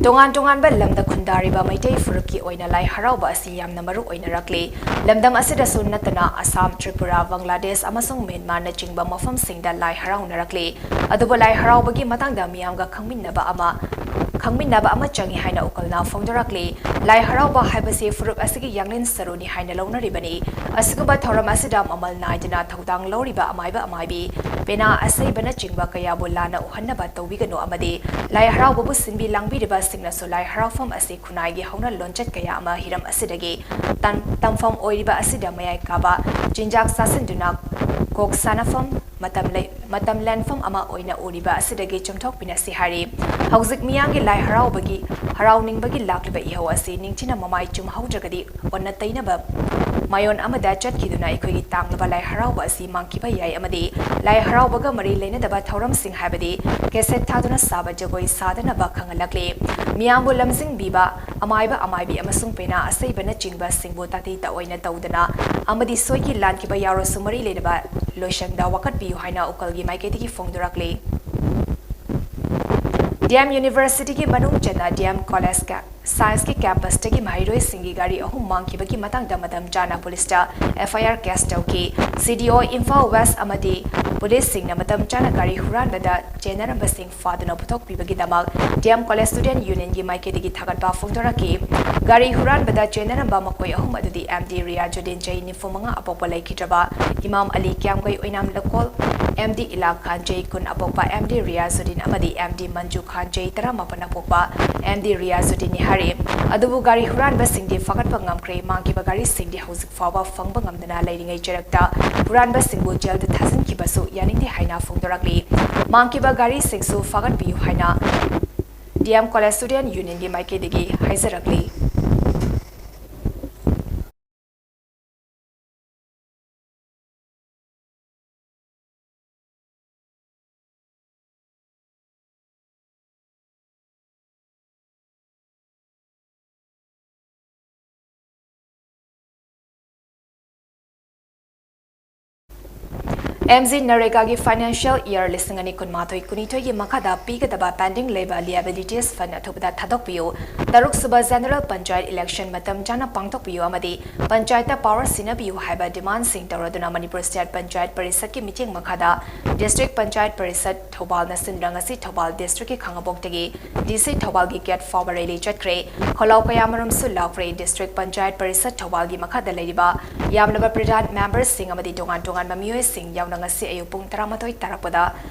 ꯇꯣꯉꯥꯟ ꯇꯣꯉꯥꯟꯕ ꯂꯝꯗ ꯈꯨꯟꯗꯥꯔꯤꯕ ꯃꯩꯇꯩ ꯐꯨꯔꯨꯞꯀꯤ ꯑꯣꯏꯅ ꯂꯥꯏ ꯍꯔꯥꯎꯕ ꯑꯁꯤ ꯌꯥꯝꯅ ꯃꯔꯨ ꯑꯣꯏꯅꯔꯛꯂꯤ꯫ ꯂꯝꯗꯝ ꯑꯁꯤꯗꯁꯨ ꯅꯠꯇꯅ ꯑꯁꯥꯝ, ꯇ꯭ꯔꯤꯄꯨꯔꯥ, ꯕꯪꯒ꯭ꯂꯥꯗꯦꯁ ꯑꯃꯁꯨꯡ ꯃ꯭ꯌꯥꯟꯃꯥꯔꯅꯆꯤꯡꯕ ꯃꯐꯝꯁꯤꯡꯗ ꯂꯥꯏ ꯍꯔꯥꯎꯅꯔꯛꯂꯤ꯫ ꯑꯗꯨꯕꯨ ꯂꯥꯏ ꯍꯔꯥꯎꯕꯒꯤ ꯃꯇꯥꯡꯗ ꯃꯤꯌꯥꯝꯒ ꯈꯪꯃꯤꯟꯅꯕ ꯑꯃ, ꯈꯪꯃꯤꯟꯅꯕ ꯑꯃ ꯆꯪꯏ ꯍꯥꯏꯅ ꯎꯀꯜꯅ ꯐꯣꯡꯗꯣꯔꯛꯂꯤ꯫ ꯂꯥꯏ ꯍꯔꯥꯎꯕ ꯍꯥꯏꯕꯁꯤ ꯐꯨꯔꯨꯞ ꯑꯁꯤꯒꯤ ꯌꯥꯡꯂꯦꯟ ꯁꯔꯨꯅꯤ ꯍꯥꯏꯅ ꯂꯧꯅꯔꯤꯕꯅꯤ꯫ ꯑꯁꯤꯒꯨꯝꯕ ꯊꯧꯔꯝ ꯑꯁꯤꯗ ꯃꯃꯜ ꯅꯥꯏꯗꯅ ꯊꯧꯗꯥꯡ ꯂꯧꯔꯤꯕ ꯑꯃꯥꯏꯕ ꯑꯃꯥꯏꯕꯤ, ꯄꯦꯅꯥ ꯑꯁꯩꯕꯅꯆꯤꯡꯕ ꯀꯌꯥꯕꯨ ꯂꯥꯟꯅ ꯎꯍꯟꯅꯕ ꯇꯧꯕꯤꯒꯅꯨ ꯑꯃꯗꯤ ꯂꯥꯏ ꯍꯔꯥꯎꯕꯕꯨ ꯁꯤꯟꯕꯤ ꯂꯥꯡꯕꯤꯔꯤꯕꯁꯤꯡꯅꯁꯨ ꯂꯥꯏ ꯍꯔꯥꯎꯐꯝ ꯑꯁꯤ ꯈꯨꯟꯅꯥꯏꯒꯤ ꯍꯧꯅ ꯂꯣꯟꯆꯠ ꯀꯌꯥ ꯑꯃ ꯍꯤꯔꯝ ꯑꯁꯤꯗꯒꯤ ꯇꯝ-, ꯇꯝꯐꯝ ꯑꯣꯏꯔꯤꯕ ꯑꯁꯤꯗ ꯃꯌꯥꯏ ꯀꯥꯕ ꯆꯤꯟꯖꯥꯛ ꯆꯥꯁꯤꯟꯗꯨꯅ ꯀꯣꯛ ꯁꯥꯟꯅꯐꯝ, ꯃꯇꯝ ꯂꯩ-, ꯃꯇꯝ ꯂꯦꯟꯐꯝ ꯑꯃ ꯑꯣꯏꯅ ꯎꯔꯤꯕ ꯑꯁꯤꯗꯒꯤ ꯆꯨꯝꯊꯣꯛꯄꯤꯅꯁꯤ ꯍꯥꯏꯔꯤ꯫ ꯍꯧꯖꯤꯛ ꯃꯤꯌꯥꯝꯒꯤ ꯂꯥꯏ ꯍꯔꯥꯎꯕꯒꯤ, ꯍꯔꯥꯎꯅꯤꯡꯕꯒꯤ ꯂꯥꯛꯂꯤꯕ ꯏꯍꯧ ꯑꯁꯤ ꯅꯤꯡꯊꯤꯅ ꯃꯃꯥꯏ ꯆꯨꯝꯍꯧꯗ꯭ꯔꯒꯗꯤ ꯑꯣꯟꯅ ꯇꯩꯅꯕ ꯃꯥꯏꯑꯣꯟ ꯑꯃꯗ ꯆꯠꯈꯤꯗꯨꯅ ꯑꯩꯈꯣꯏꯒꯤ ꯇꯥꯡꯂꯕ ꯂꯥꯏ ꯍꯔꯥꯎꯕ ꯑꯁꯤ ꯃꯥꯡꯈꯤꯕ ꯌꯥꯏ ꯑꯃꯗꯤ ꯂꯥꯏ ꯍꯔꯥꯎꯕꯒ ꯃꯔꯤ ꯂꯩꯅꯗꯕ ꯊꯧꯔꯝꯁꯤꯡ ꯍꯥꯏꯕꯗꯤ ꯀꯦꯁꯦꯠ ꯊꯥꯗꯨꯅ ꯁꯥꯕ ꯖꯒꯣꯏ ꯁꯥꯗꯅꯕ ꯈꯪꯍꯜꯂꯛꯂꯤ꯫ ꯃꯤꯌꯥꯝꯕꯨ ꯂꯝꯖꯤꯡꯕꯤꯕ ꯑꯃꯥꯏꯕ ꯑꯃꯥꯏꯕꯤ ꯑꯃꯁꯨꯡ ꯄꯦꯅꯥ ꯑꯁꯩꯕꯅꯆꯤꯡꯕꯁꯤꯡꯕꯨ ꯇꯥꯊꯤ ꯇꯥꯑꯣꯏꯅ ꯇꯧꯗꯅ ꯑꯃꯗꯤ ꯁꯣꯏꯈꯤ ꯂꯥꯟꯈꯤꯕ ꯌꯥꯎꯔꯁꯨ ꯃꯔꯤ ꯂꯩꯅꯕ ꯂꯣꯏꯁꯪꯗ ꯋꯥꯀꯠꯄꯤꯌꯨ ꯍꯥꯏꯅ ꯎꯀꯜꯒꯤ ꯃꯥꯏꯀꯩꯗꯒꯤ ꯐꯣꯡꯗꯣꯔꯛꯂꯤ꯫ ꯗꯤ ꯑꯦꯝ ꯌꯨꯅꯤꯚꯔꯁꯤꯇꯤꯒꯤ ꯃꯅꯨꯡ ꯆꯟꯅ ꯗꯤ ꯑꯦꯝ ꯀꯣꯂꯦꯖ ꯀ-, ꯁꯥꯏꯟꯁꯀꯤ ꯀꯦꯝꯄꯁꯇꯒꯤ ꯃꯍꯩꯔꯣꯏꯁꯤꯡꯒꯤ ꯒꯥꯔꯤ ꯑꯍꯨꯝ ꯃꯥꯡꯈꯤꯕꯒꯤ ꯃꯇꯥꯡꯗ ꯃꯇꯝ ꯆꯥꯅ ꯄꯨꯂꯤꯁꯇ ꯑꯦꯐ ꯑꯥꯏ ꯑꯥꯔ ꯀꯦꯁ ꯇꯧꯈꯤ꯫ ꯁꯤ ꯗꯤ ꯑꯣ ꯏꯝꯐꯥꯜ ꯋꯦꯁ ꯑꯃꯗꯤ ꯄꯨꯂꯤꯁꯁꯤꯡꯅ ꯃꯇꯝ ꯆꯥꯅ ꯒꯥꯔꯤ ꯍꯨꯔꯥꯟꯕꯗ ꯆꯦꯟꯅꯔꯝꯕꯁꯤꯡ ꯐꯥꯗꯨꯅ ꯄꯨꯊꯣꯛꯄꯤꯕꯒꯤꯗꯃꯛ ꯗꯤ ꯑꯦꯝ ꯀꯣꯂꯦꯖ ꯁ꯭ꯇꯨꯗꯦꯟꯠ ꯌꯨꯅꯤꯌꯟꯒꯤ ꯃꯥꯏꯀꯩꯗꯒꯤ ꯊꯥꯒꯠꯄ ꯐꯣꯡꯗꯣꯔꯛꯈꯤ꯫ ꯒꯥꯔꯤ ꯍꯨꯔꯥꯟꯕꯗ ꯆꯦꯟꯅꯔꯝꯕ ꯃꯈꯣꯏ ꯑꯍꯨꯝ ꯑꯗꯨꯗꯤ ꯑꯦꯝ ꯗꯤ ꯔꯤꯌꯥꯖꯨꯗꯤꯟ, ꯆꯍꯤ ꯅꯤꯐꯨ ꯃꯉꯥ ꯑꯄꯣꯛꯄ, ꯂꯩꯈꯤꯗ꯭ꯔꯕ ꯏꯃꯥꯝ ꯑꯂꯤ ꯀ꯭ꯌꯥꯝꯒꯩ ꯑꯣꯏꯅꯥꯝ ꯂꯩꯀꯣꯜ, ꯑꯦꯝ ꯗꯤ ꯏꯂꯥ ꯈꯥꯟ, ꯆꯍꯤ ꯀꯨꯟ ꯑꯄꯣꯛꯄ, ꯑꯦꯝ ꯗꯤ ꯔꯤꯌꯥꯖꯨꯗꯤꯟ ꯑꯃꯗꯤ ꯑꯦꯝ ꯗꯤ ꯃꯟꯖꯨ ꯈꯥꯟ, ꯆꯍꯤ ꯇꯔꯥꯃꯥꯄꯟ ꯑꯄꯣꯛꯄ, ꯑꯦꯝ ꯗꯤ ꯔꯤꯌꯥꯖꯨꯗꯤꯟꯅꯤ ꯍꯥꯏꯔꯤ꯫ ꯑꯗꯨꯕꯨ ꯒꯥꯔꯤ ꯍꯨꯔꯥꯟꯕꯁꯤꯡꯗꯤ ꯐꯥꯒꯠꯄ ꯉꯝꯈ꯭ꯔꯦ꯫ ꯃꯥꯡꯈꯤꯕ ꯒꯥꯔꯤꯁꯤꯡꯗꯤ ꯍꯧꯖꯤꯛ ꯐꯥꯎꯕ ꯐꯪꯕ ꯉꯝꯗꯅ ꯂꯩꯔꯤꯉꯩ ꯆꯩꯔꯛꯇ ꯍꯨꯔꯥꯟꯕꯁꯤꯡꯕꯨ ꯖꯦꯜꯗ ꯊꯥꯖꯤꯟꯈꯤꯕꯁꯨ ꯌꯥꯅꯤꯡꯗꯦ ꯍꯥꯏꯅ ꯐꯣꯡꯗꯣꯔꯛꯂꯤ꯫ ꯃꯥꯡꯈꯤꯕ ꯒꯥꯔꯤꯁꯤꯡꯁꯨ ꯐꯥꯒꯠꯄꯤꯌꯨ ꯍꯥꯏꯅ ꯗꯤ ꯑꯦꯝ ꯀꯣꯂꯦꯖ ꯁ꯭ꯇꯨꯗꯦꯟꯠ ꯌꯨꯅꯤꯌꯟꯒꯤ ꯃꯥꯏꯀꯩꯗꯒꯤ ꯍꯥꯏꯖꯔꯛꯂꯤ꯫ ꯑꯦꯝ ꯖꯤ ꯅꯔꯦꯒꯥꯒꯤ ꯐꯥꯏꯅꯥꯟꯁꯤꯌꯦꯜ ꯏꯌꯥꯔ ꯂꯤꯁꯤꯡ ꯑꯅꯤ ꯀꯨꯟꯃꯥꯊꯣꯏ ꯀꯨꯟꯅꯤꯊꯣꯏꯒꯤ ꯃꯈꯥꯗ ꯄꯤꯒꯗꯕ ꯄꯦꯟꯗꯤꯡ ꯂꯩꯕ ꯂꯤꯑꯦꯕꯤꯂꯤꯇꯤꯁ ꯐꯟ ꯑꯊꯨꯕꯗ ꯊꯥꯗꯣꯛꯄꯤꯌꯨ꯫ ꯇꯔꯨꯛꯁꯨꯕ ꯖꯦꯅꯔꯦꯜ ꯄꯟꯆꯥꯌꯠ ꯏꯂꯦꯛꯁꯟ ꯃꯇꯝ ꯆꯥꯅ ꯄꯥꯡꯊꯣꯛꯄꯤꯌꯨ ꯑꯃꯗꯤ ꯄꯟꯆꯥꯌꯠꯇ ꯄꯥꯋꯔ ꯁꯤꯟꯅꯕꯤꯌꯨ ꯍꯥꯏꯕ ꯗꯤꯃꯥꯟꯁꯤꯡ ꯇꯧꯔꯗꯨꯅ ꯃꯅꯤꯄꯨꯔ ꯁ꯭ꯇꯦꯠ ꯄꯟꯆꯥꯌꯠ ꯄꯔꯤꯁꯠꯀꯤ ꯃꯤꯠꯌꯦꯡ ꯃꯈꯥꯗ ꯗꯤꯁꯇ꯭ꯔꯤꯛ ꯄꯟꯆꯥꯌꯠ ꯄꯔꯤꯁꯠ ꯊꯧꯕꯥꯜꯅ ꯁꯤꯟꯗꯨꯅ ꯉꯁꯤ ꯊꯧꯕꯥꯜ ꯗꯤꯁꯇ꯭ꯔꯤꯛꯀꯤ ꯈꯥꯉꯕꯣꯛꯇꯒꯤ ꯗꯤ ꯁꯤ ꯊꯧꯕꯥꯜꯒꯤ ꯒꯦꯠ ꯐꯥꯎꯕ ꯔꯦꯂꯤ ꯆꯠꯈ꯭ꯔꯦ꯫ ꯈꯣꯜꯂꯥꯎ ꯀꯌꯥꯃꯔꯨꯝꯁꯨ ꯂꯥꯎꯈ꯭ꯔꯦ꯫ ꯗꯤꯁꯇ꯭ꯔꯤꯛ ꯄꯟꯆꯥꯌꯠ ꯄꯔꯤꯁꯠ ꯊꯧꯕꯥꯜꯒꯤ ꯃꯈꯥꯗ ꯂꯩꯔꯤꯕ ꯌꯥꯝꯂꯕ ꯄ꯭ꯔꯙꯥꯟ ꯃꯦꯝꯕꯔꯁꯤꯡ ꯑꯃꯗꯤ ꯇꯣꯉꯥꯟ ꯇꯣꯉꯥꯟꯕ ꯃꯤꯑꯣꯏꯁꯤꯡ ꯌꯥꯎꯅ ꯉꯁꯤ ꯑꯌꯨꯛ ꯄꯨꯡ ꯇꯔꯥꯃꯥꯊꯣꯏ ꯇꯥꯔꯛꯄꯗ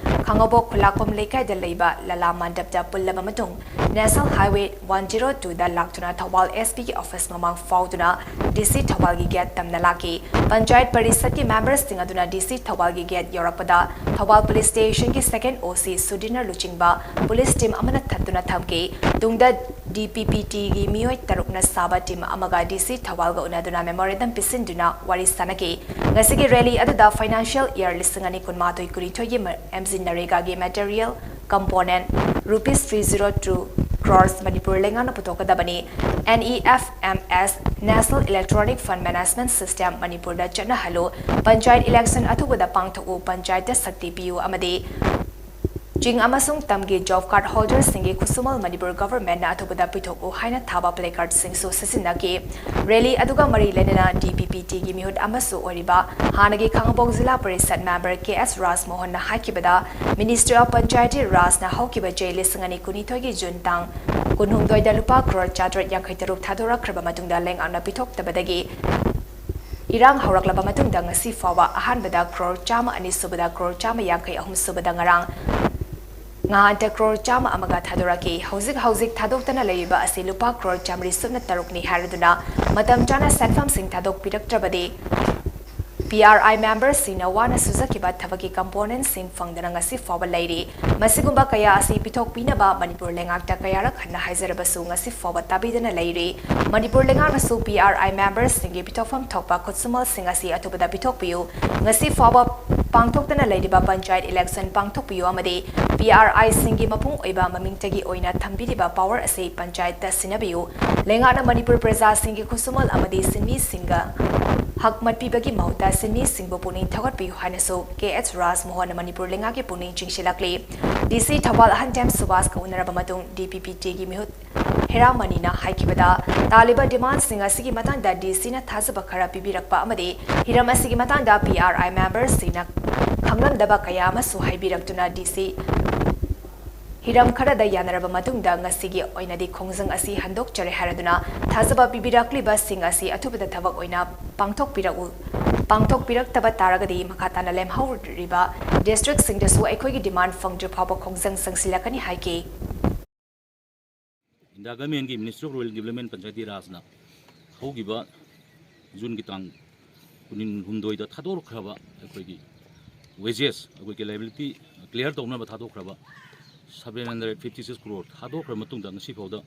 ꯈꯥꯉꯕꯣꯛ ꯈꯨꯂꯥꯛꯄꯝ ꯂꯩꯀꯥꯏꯗ ꯂꯩꯕ ꯂꯂꯥ ꯃꯟꯗꯞꯇ ꯄꯨꯜꯂꯕ ꯃꯇꯨꯡ ꯅꯦꯁꯅꯦꯜ ꯍꯥꯏꯋꯦ ꯋꯥꯟ ꯖꯤꯔꯣ ꯇꯨꯗ ꯂꯥꯛꯇꯨꯅ ꯊꯧꯕꯥꯜ ꯑꯦꯁ ꯄꯤꯒꯤ ꯑꯣꯐꯤꯁ ꯃꯃꯥꯡ ꯐꯥꯎꯗꯨꯅ ꯗꯤ ꯁꯤ ꯊꯧꯕꯥꯜꯒꯤ ꯒꯦꯠ ꯇꯝꯅ ꯂꯥꯛꯈꯤ꯫ ꯄꯟꯆꯥꯌꯠ ꯄꯔꯤꯁꯠꯀꯤ ꯃꯦꯝꯕꯔꯁꯤꯡ ꯑꯗꯨꯅ ꯗꯤ ꯁꯤ ꯊꯧꯕꯥꯜꯒꯤ ꯒꯦꯠ ꯌꯧꯔꯛꯄꯗ ꯊꯧꯕꯥꯜ ꯄꯨꯂꯤꯁ ꯁ꯭ꯇꯦꯁꯟꯒꯤ ꯁꯦꯀꯦꯟ ꯑꯣ ꯁꯤ ꯁꯨꯗꯤꯅꯔ ꯂꯨꯆꯤꯡꯕ ꯄꯨꯂꯤꯁ ꯇꯤꯝ ꯑꯃꯅ ꯊꯠꯇꯨꯅ ꯊꯝꯈꯤ꯫ ꯇꯨꯡꯗ ꯗꯤ ꯄꯤ ꯄꯤ ꯇꯤꯒꯤ ꯃꯤꯑꯣꯏ ꯇꯔꯨꯛꯅ ꯁꯥꯕ ꯇꯤꯝ ꯑꯃꯒ ꯗꯤ ꯁꯤ ꯊꯧꯕꯥꯜꯒ ꯎꯅꯗꯨꯅ ꯃꯦꯃꯣꯔꯦꯟꯗꯝ ꯄꯤꯁꯤꯟꯗꯨꯅ ꯋꯥꯔꯤ ꯁꯥꯟꯅꯈꯤ꯫ ꯉꯁꯤꯒꯤ ꯔꯦꯂꯤ ꯑꯗꯨꯗ ꯐꯥꯏꯅꯥꯟꯁꯤꯌꯦꯜ ꯏꯌꯥꯔ ꯂꯤꯁꯤꯡ ꯑꯅꯤ ꯀꯨꯟꯃꯥꯊꯣꯏ ꯀꯨꯟꯅꯤꯊꯣꯏꯒꯤ ꯑꯦꯝ ꯖꯤ ꯅꯔꯦꯒꯥꯒꯤ material component rupees three zero two crores Manipur ꯂꯩꯉꯥꯛꯅ ꯄꯨꯊꯣꯛꯀꯗꯕꯅꯤ꯫ N E F M S national electronic fund management system ꯃꯅꯤꯄꯨꯔꯗ ꯆꯠꯅꯍꯜꯂꯨ꯫ ꯄꯟꯆꯥꯌꯠ ꯏꯂꯦꯛꯁꯟ ꯑꯊꯨꯕꯗ ꯄꯥꯡꯊꯣꯛꯎ꯫ ꯄꯟꯆꯥꯌꯠꯇ ꯁꯛꯇꯤ ꯄꯤꯌꯨ ꯑꯃꯗꯤ ꯆꯤꯡ ꯑꯃꯁꯨꯡ ꯇꯝꯒꯤ ꯖꯣꯕ ꯀꯥꯔꯗ ꯍꯣꯜꯗꯔꯁꯤꯡꯒꯤ ꯈꯨꯠꯁꯨꯃꯜ ꯃꯅꯤꯄꯨꯔ ꯒꯚꯔꯟꯃꯦꯟꯠꯅ ꯑꯊꯨꯕꯗ ꯄꯤꯊꯣꯛꯎ ꯍꯥꯏꯅ ꯊꯥꯕ ꯄ꯭ꯂꯦꯀꯥꯔꯗꯁꯤꯡꯁꯨ ꯁꯤꯖꯤꯟꯅꯈꯤ꯫ ꯔꯦꯂꯤ ꯑꯗꯨꯒ ꯃꯔꯤ ꯂꯩꯅꯅ ꯗꯤ ꯄꯤ ꯄꯤ ꯇꯤꯒꯤ ꯃꯤꯍꯨꯠ ꯑꯃꯁꯨ ꯑꯣꯏꯔꯤꯕ ꯍꯥꯟꯅꯒꯤ Khangabok zilla parishad member K S ꯔꯥꯖꯃꯣꯍꯟꯅ ꯍꯥꯏꯈꯤꯕꯗ, ꯃꯤꯅꯤꯁꯇ꯭ꯔꯤ ꯑꯣꯐ ꯄꯟꯆꯥꯌꯇꯤ ꯔꯥꯖꯅ ꯍꯧꯈꯤꯕ ꯆꯍꯤ ꯂꯤꯁꯤꯡ ꯑꯅꯤ ꯀꯨꯟꯅꯤꯊꯣꯏꯒꯤ ꯖꯨꯟ ꯇꯥꯡ ꯀꯨꯟꯍꯨꯝꯗꯣꯏꯗ ꯂꯨꯄꯥ ꯀ꯭ꯔꯣꯔ ꯆꯥꯇ꯭ꯔꯦꯠ ꯌꯥꯡꯈꯩ ꯇꯔꯨꯛ ꯊꯥꯗꯣꯔꯛꯈ꯭ꯔꯕ ꯃꯇꯨꯡꯗ ꯂꯩꯉꯥꯛꯅ ꯄꯤꯊꯣꯛꯇꯕꯗꯒꯤ ꯏꯔꯥꯡ ꯍꯧꯔꯛꯂꯕ ꯃꯇꯨꯡꯗ ꯉꯁꯤ ꯐꯥꯎꯕ ꯑꯍꯥꯟꯕꯗ ꯀ꯭ꯔꯣꯔ ꯆꯥꯝꯃ, ꯑꯅꯤꯁꯨꯕꯗ ꯀ꯭ꯔꯣꯔ ꯆꯥꯝꯃ ꯌꯥꯡꯈꯩ, ꯑꯍꯨꯝꯁꯨꯕꯗ ꯉꯔꯥꯡ ꯉꯍꯥꯟꯇ ꯀ꯭ꯔꯣꯔ ꯆꯥꯝꯃ ꯑꯃꯒ ꯊꯥꯗꯣꯔꯛꯈꯤ꯫ ꯍꯧꯖꯤꯛ ꯍꯧꯖꯤꯛ ꯊꯥꯗꯣꯛꯇꯅ ꯂꯩꯔꯤꯕ ꯑꯁꯤ ꯂꯨꯄꯥ ꯀ꯭ꯔꯣꯔ ꯆꯥꯃꯔꯤ ꯁꯨꯞꯅ ꯇꯔꯨꯛꯅꯤ ꯍꯥꯏꯔꯗꯨꯅ ꯃꯇꯝ ꯆꯥꯅ ꯁꯦꯟꯐꯝꯁꯤꯡ ꯊꯥꯗꯣꯛꯄꯤꯔꯛꯇ꯭ꯔꯕꯗꯤ ꯄꯤ ꯑꯥꯔ ꯑꯥꯏ ꯃꯦꯝꯕꯔꯁꯤꯡꯅ ꯋꯥꯅ ꯁꯨꯖꯈꯤꯕ ꯊꯕꯛꯀꯤ ꯀꯝꯄꯣꯅꯦꯟꯁꯤꯡ ꯐꯪꯗꯅ ꯉꯁꯤ ꯐꯥꯎꯕ ꯂꯩꯔꯤ꯫ ꯃꯁꯤꯒꯨꯝꯕ ꯀꯌꯥ ꯑꯁꯤ ꯄꯤꯊꯣꯛꯄꯤꯅꯕ ꯃꯅꯤꯄꯨꯔ ꯂꯩꯉꯥꯛꯇ ꯀꯌꯥꯔꯛ ꯍꯟꯅ ꯍꯥꯏꯖꯔꯕꯁꯨ ꯉꯁꯤ ꯐꯥꯎꯕ ꯇꯥꯕꯤꯗꯅ ꯂꯩꯔꯤ꯫ ꯃꯅꯤꯄꯨꯔ ꯂꯩꯉꯥꯛꯅꯁꯨ ꯄꯤ ꯑꯥꯔ ꯑꯥꯏ ꯃꯦꯝꯕꯔꯁꯤꯡꯒꯤ ꯄꯤꯊꯣꯛꯐꯝ ꯊꯣꯛꯄ ꯈꯨꯠꯁꯨꯃꯜꯁꯤꯡ ꯑꯁꯤ ꯑꯊꯨꯕꯗ ꯄꯤꯊꯣꯛꯄꯤꯌꯨ꯫ ꯉꯁꯤ ꯐꯥꯎꯕ ꯄꯥꯡꯊꯣꯛꯇꯅ ꯂꯩꯔꯤꯕ ꯄꯟꯆꯥꯌꯠ ꯏꯂꯦꯛꯁꯟ ꯄꯥꯡꯊꯣꯛꯄꯤꯌꯨ ꯑꯃꯗꯤ ꯄꯤ ꯑꯥꯔ ꯑꯥꯏꯁꯤꯡꯒꯤ ꯃꯄꯨꯡ ꯑꯣꯏꯕ ꯃꯃꯤꯡꯇꯒꯤ ꯑꯣꯏꯅ ꯊꯝꯕꯤꯔꯤꯕ ꯄꯥꯋꯔ ꯑꯁꯤ ꯄꯟꯆꯥꯌꯠꯇ ꯁꯤꯟꯅꯕꯤꯌꯨ꯫ ꯂꯩꯉꯥꯛꯅ ꯃꯅꯤꯄꯨꯔ ꯄ꯭ꯔꯖꯥꯁꯤꯡꯒꯤ ꯈꯨꯠꯁꯨꯃꯜ ꯑꯃꯗꯤ ꯁꯤꯟꯃꯤꯁꯤꯡꯒ ꯍꯛ ꯃꯠꯄꯤꯕꯒꯤ ꯃꯍꯨꯠꯇ ꯁꯤꯟꯃꯤꯁꯤꯡꯕꯨ ꯄꯨꯛꯅꯤꯡ ꯊꯧꯒꯠꯄꯤꯌꯨ ꯍꯥꯏꯅꯁꯨ ꯀꯦ ꯑꯦꯆ ꯔꯥꯖ ꯃꯣꯍꯟꯅ ꯃꯅꯤꯄꯨꯔ ꯂꯩꯉꯥꯛꯀꯤ ꯄꯨꯛꯅꯤꯡ ꯆꯤꯡꯁꯤꯜꯂꯛꯂꯤ꯫ ꯗꯤ ꯁꯤ ꯊꯧꯕꯥꯜ ꯑꯍꯟꯊꯦꯝ ꯁꯨꯕꯥꯁꯀ ꯎꯅꯔꯕ ꯃꯇꯨꯡ ꯗꯤ ꯄꯤ ꯄꯤ ꯇꯤꯒꯤ ꯃꯤꯍꯨꯠ ꯍꯦꯔꯥꯃꯅꯤꯅ ꯍꯥꯏꯈꯤꯕꯗ, ꯇꯥꯂꯤꯕ ꯗꯤꯃꯥꯟꯁꯤꯡ ꯑꯁꯤꯒꯤ ꯃꯇꯥꯡꯗ ꯗꯤ ꯁꯤꯅ ꯊꯥꯖꯕ ꯈꯔ ꯄꯤꯕꯤꯔꯛꯄ ꯑꯃꯗꯤ ꯍꯤꯔꯝ ꯑꯁꯤꯒꯤ ꯃꯇꯥꯡꯗ ꯄꯤ ꯑꯥꯔ ꯑꯥꯏ ꯃꯦꯝꯕꯔꯁꯤꯡꯅ ꯈꯪꯂꯝꯗꯕ ꯀꯌꯥ ꯑꯃꯁꯨ ꯍꯥꯏꯕꯤꯔꯛꯇꯨꯅ ꯗꯤ ꯁꯤ ꯍꯤꯔꯝ ꯈꯔꯗ ꯌꯥꯅꯔꯕ ꯃꯇꯨꯡꯗ ꯉꯁꯤꯒꯤ ꯑꯣꯏꯅꯗꯤ ꯈꯣꯡꯖꯪ ꯑꯁꯤ ꯍꯟꯗꯣꯛꯆꯔꯦ ꯍꯥꯏꯔꯗꯨꯅ ꯊꯥꯖꯕ ꯄꯤꯕꯤꯔꯛꯂꯤꯕꯁꯤꯡ ꯑꯁꯤ ꯑꯊꯨꯕꯗ ꯊꯕꯛ ꯑꯣꯏꯅ ꯄꯥꯡꯊꯣꯛꯄꯤꯔꯛꯎ, ꯄꯥꯡꯊꯣꯛꯄꯤꯔꯛꯇꯕ ꯇꯥꯔꯒꯗꯤ ꯃꯈꯥ ꯇꯥꯅ ꯂꯦꯝꯍꯧꯔꯤꯕ ꯗꯤꯁꯇ꯭ꯔꯤꯛꯁꯤꯡꯗꯁꯨ ꯑꯩꯈꯣꯏꯒꯤ ꯗꯤꯃꯥꯟ ꯐꯪꯗ꯭ꯔꯤ ꯐꯥꯎꯕ ꯈꯣꯡꯖꯪ ꯆꯪꯁꯤꯜꯂꯛꯀꯅꯤ ꯍꯥꯏꯈꯤ꯫ ꯏꯟꯗꯤꯌꯥ ꯒꯃꯦꯟꯒꯤ ministry of rural development panchayati ꯔꯥꯖꯅ ꯍꯧꯈꯤꯕ ꯖꯨꯟꯒꯤ ꯇꯥꯡ ꯀꯨꯟꯍꯨꯝꯗꯣꯏꯗ ꯊꯥꯗꯣꯔꯛꯈ꯭ꯔꯕ ꯑꯩꯈꯣꯏꯒꯤ ꯋꯦꯖꯦꯁ, ꯑꯩꯈꯣꯏꯒꯤ ꯂꯥꯏꯕꯤꯂꯤꯇꯤ ꯀ꯭ꯂꯤꯌꯥꯔ ꯇꯧꯅꯕ ꯊꯥꯗꯣꯛꯈ꯭ꯔꯕ seven hundred fifty six crore ꯊꯥꯗꯣꯛꯈ꯭ꯔ ꯃꯇꯨꯡꯗ ꯉꯁꯤ ꯐꯥꯎꯗ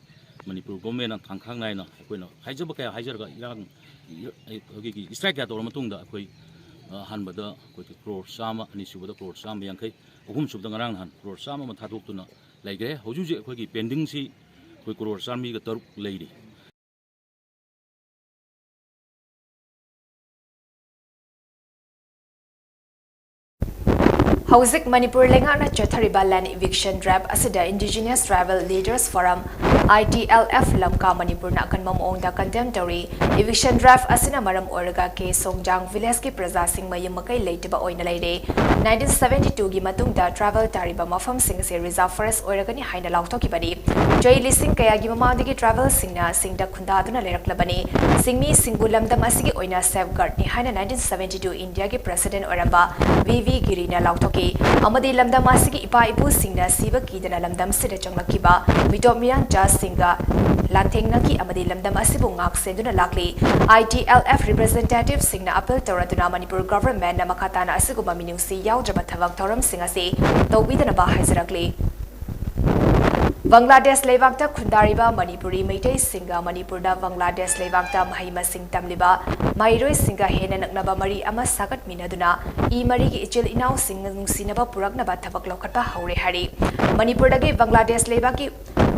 ꯃꯅꯤꯄꯨꯔ ꯒꯣꯔꯃꯦꯟꯅ ꯈꯥꯡꯈꯥꯡ ꯅꯥꯏꯅ ꯑꯩꯈꯣꯏꯅ ꯍꯥꯏꯖꯕ ꯀꯌꯥ ꯍꯥꯏꯖꯔꯒ ꯏꯔꯥꯡ, ꯑꯩꯈꯣꯏꯒꯤ ꯁ꯭ꯇ꯭ꯔꯥꯏꯛ ꯀꯌꯥ ꯇꯧꯔ ꯃꯇꯨꯡꯗ ꯑꯩꯈꯣꯏ, ꯑ, ꯑꯍꯥꯟꯕꯗ ꯑꯩꯈꯣꯏꯒꯤ ꯀ꯭ꯔꯣꯔ ꯆꯥꯝꯃ, ꯑꯅꯤꯁꯨꯕꯗ ꯀ꯭ꯔꯣꯔ ꯆꯥꯝꯃ ꯌꯥꯡꯈꯩ, ꯑꯍꯨꯝꯁꯨꯕꯗ ꯉꯔꯥꯡ ꯅꯍꯥꯟ ꯀ꯭ꯔꯣꯔ ꯆꯥꯝꯃ ꯑꯃ ꯊꯥꯗꯣꯛꯇꯨꯅ ꯂꯩꯈ꯭ꯔꯦ꯫ ꯍꯧꯖꯤꯛ ꯍꯧꯖꯤꯛ ꯑꯩꯈꯣꯏꯒꯤ ꯄꯦꯟꯗꯤꯡꯁꯤ ꯑꯩꯈꯣꯏ ꯀ꯭ꯔꯣꯔ ꯆꯥꯝꯃꯔꯤꯒ ꯇꯔꯨꯛ ꯂꯩꯔꯤ꯫ ꯍꯧꯖꯤꯛ ꯃꯅꯤꯄꯨꯔ ꯂꯩꯉꯥꯛꯅ ꯆꯠꯊꯔꯤꯕ land eviction drive ꯑꯁꯤꯗ Indigenous Tribal Leaders Forum, I T L F, ꯂꯝꯀꯥ ꯃꯅꯤꯄꯨꯔꯅ ꯑꯀꯟꯕ ꯃꯑꯣꯡꯗ condemn ꯇꯧꯔꯤ꯫ Eviction drive ꯑꯁꯤꯅ ꯃꯔꯝ ꯑꯣꯏꯔꯒ ꯀꯦ ꯁꯣꯡꯖꯥꯡ ꯚꯤꯂꯦꯖꯀꯤ ꯄ꯭ꯔꯖꯥꯁꯤꯡ ꯃꯌꯨꯝ ꯃꯀꯩ ꯂꯩꯇꯕ ꯑꯣꯏꯅ ꯂꯩꯔꯦ꯫ Nineteen seventy two ꯒꯤ ꯃꯇꯨꯡꯗ tribal ꯇꯥꯔꯤꯕ ꯃꯐꯝꯁꯤꯡ ꯑꯁꯤ reserve forest ꯑꯣꯏꯔꯒꯅꯤ ꯍꯥꯏꯅ ꯂꯥꯎꯊꯣꯛꯈꯤꯕꯅꯤ꯫ ꯆꯍꯤ ꯂꯤꯁꯤꯡ ꯀꯌꯥꯒꯤ ꯃꯃꯥꯡꯗꯒꯤ tribalꯁꯤꯡꯅ ꯁꯤꯡꯗ ꯈꯨꯟꯗꯥꯗꯨꯅ ꯂꯩꯔꯛꯂꯕꯅꯤ꯫ ꯁꯤꯡꯃꯤꯁꯤꯡꯕꯨ ꯂꯝꯗꯝ ꯑꯁꯤꯒꯤ ꯑꯣꯏꯅ safeguardꯅꯤ ꯍꯥꯏꯅ nineteen seventy two Indiaꯒꯤ President ꯑꯣꯏꯔꯝꯕ V V Giriꯅ ꯂꯥꯎꯊꯣꯛꯈꯤ꯫ ꯑꯃꯗꯤ ꯂꯝꯗꯝ ꯑꯁꯤꯒꯤ ꯏꯄꯥ ꯏꯄꯨꯁꯤꯡꯅ ꯁꯤꯕ ꯀꯤꯗꯅ ꯂꯝꯗꯝꯁꯤꯗ ꯆꯪꯂꯛꯈꯤꯕ ꯃꯤꯇꯣꯞ ꯃꯤꯌꯥꯟꯆꯥꯁꯤꯡꯒ ꯂꯥꯟꯊꯦꯡꯅꯈꯤ ꯑꯃꯗꯤ ꯂꯝꯗꯝ ꯑꯁꯤꯕꯨ ꯉꯥꯛ ꯁꯦꯟꯗꯨꯅ ꯂꯥꯛꯂꯤ꯫ I T L F representativeꯁꯤꯡꯅ appeal ꯇꯧꯔꯗꯨꯅ Manipur governmentꯅ ꯃꯈꯥ ꯇꯥꯅ ꯑꯁꯤꯒꯨꯝꯕ ꯃꯤꯅꯨꯡꯁꯤ ꯌꯥꯎꯗ꯭ꯔꯕ ꯊꯕꯛ ꯊꯧꯔꯝꯁꯤꯡ ꯑꯁꯤ ꯇꯧꯕꯤꯗꯅꯕ ꯍꯥꯏꯖꯔꯛꯂꯤ꯫ ꯕꯪꯒ꯭ꯂꯥꯗꯦꯁ ꯂꯩꯕꯥꯛꯇ ꯈꯨꯟꯗꯥꯔꯤꯕ ꯃꯅꯤꯄꯨꯔꯤ ꯃꯩꯇꯩꯁꯤꯡꯒ ꯃꯅꯤꯄꯨꯔꯗ ꯕꯪꯒ꯭ꯂꯥꯗꯦꯁ ꯂꯩꯕꯥꯛꯇ ꯃꯍꯩ ꯃꯁꯤꯡ ꯇꯝꯂꯤꯕ ꯃꯍꯩꯔꯣꯏꯁꯤꯡꯒ ꯍꯦꯟꯅ ꯅꯛꯅꯕ ꯃꯔꯤ ꯑꯃ ꯁꯥꯒꯠꯃꯤꯟꯅꯗꯨꯅ ꯏ ꯃꯔꯤꯒꯤ ꯏꯆꯤꯜ ꯏꯅꯥꯎꯁꯤꯡ ꯅꯨꯡꯁꯤꯅꯕ ꯄꯨꯔꯛꯅꯕ ꯊꯕꯛ ꯂꯧꯈꯠꯄ ꯍꯧꯔꯦ ꯍꯥꯏꯔꯤ꯫ ꯃꯅꯤꯄꯨꯔꯗꯒꯤ ꯕꯪꯒ꯭ꯂꯥꯗꯦꯁ ꯂꯩꯕꯥꯛꯀꯤ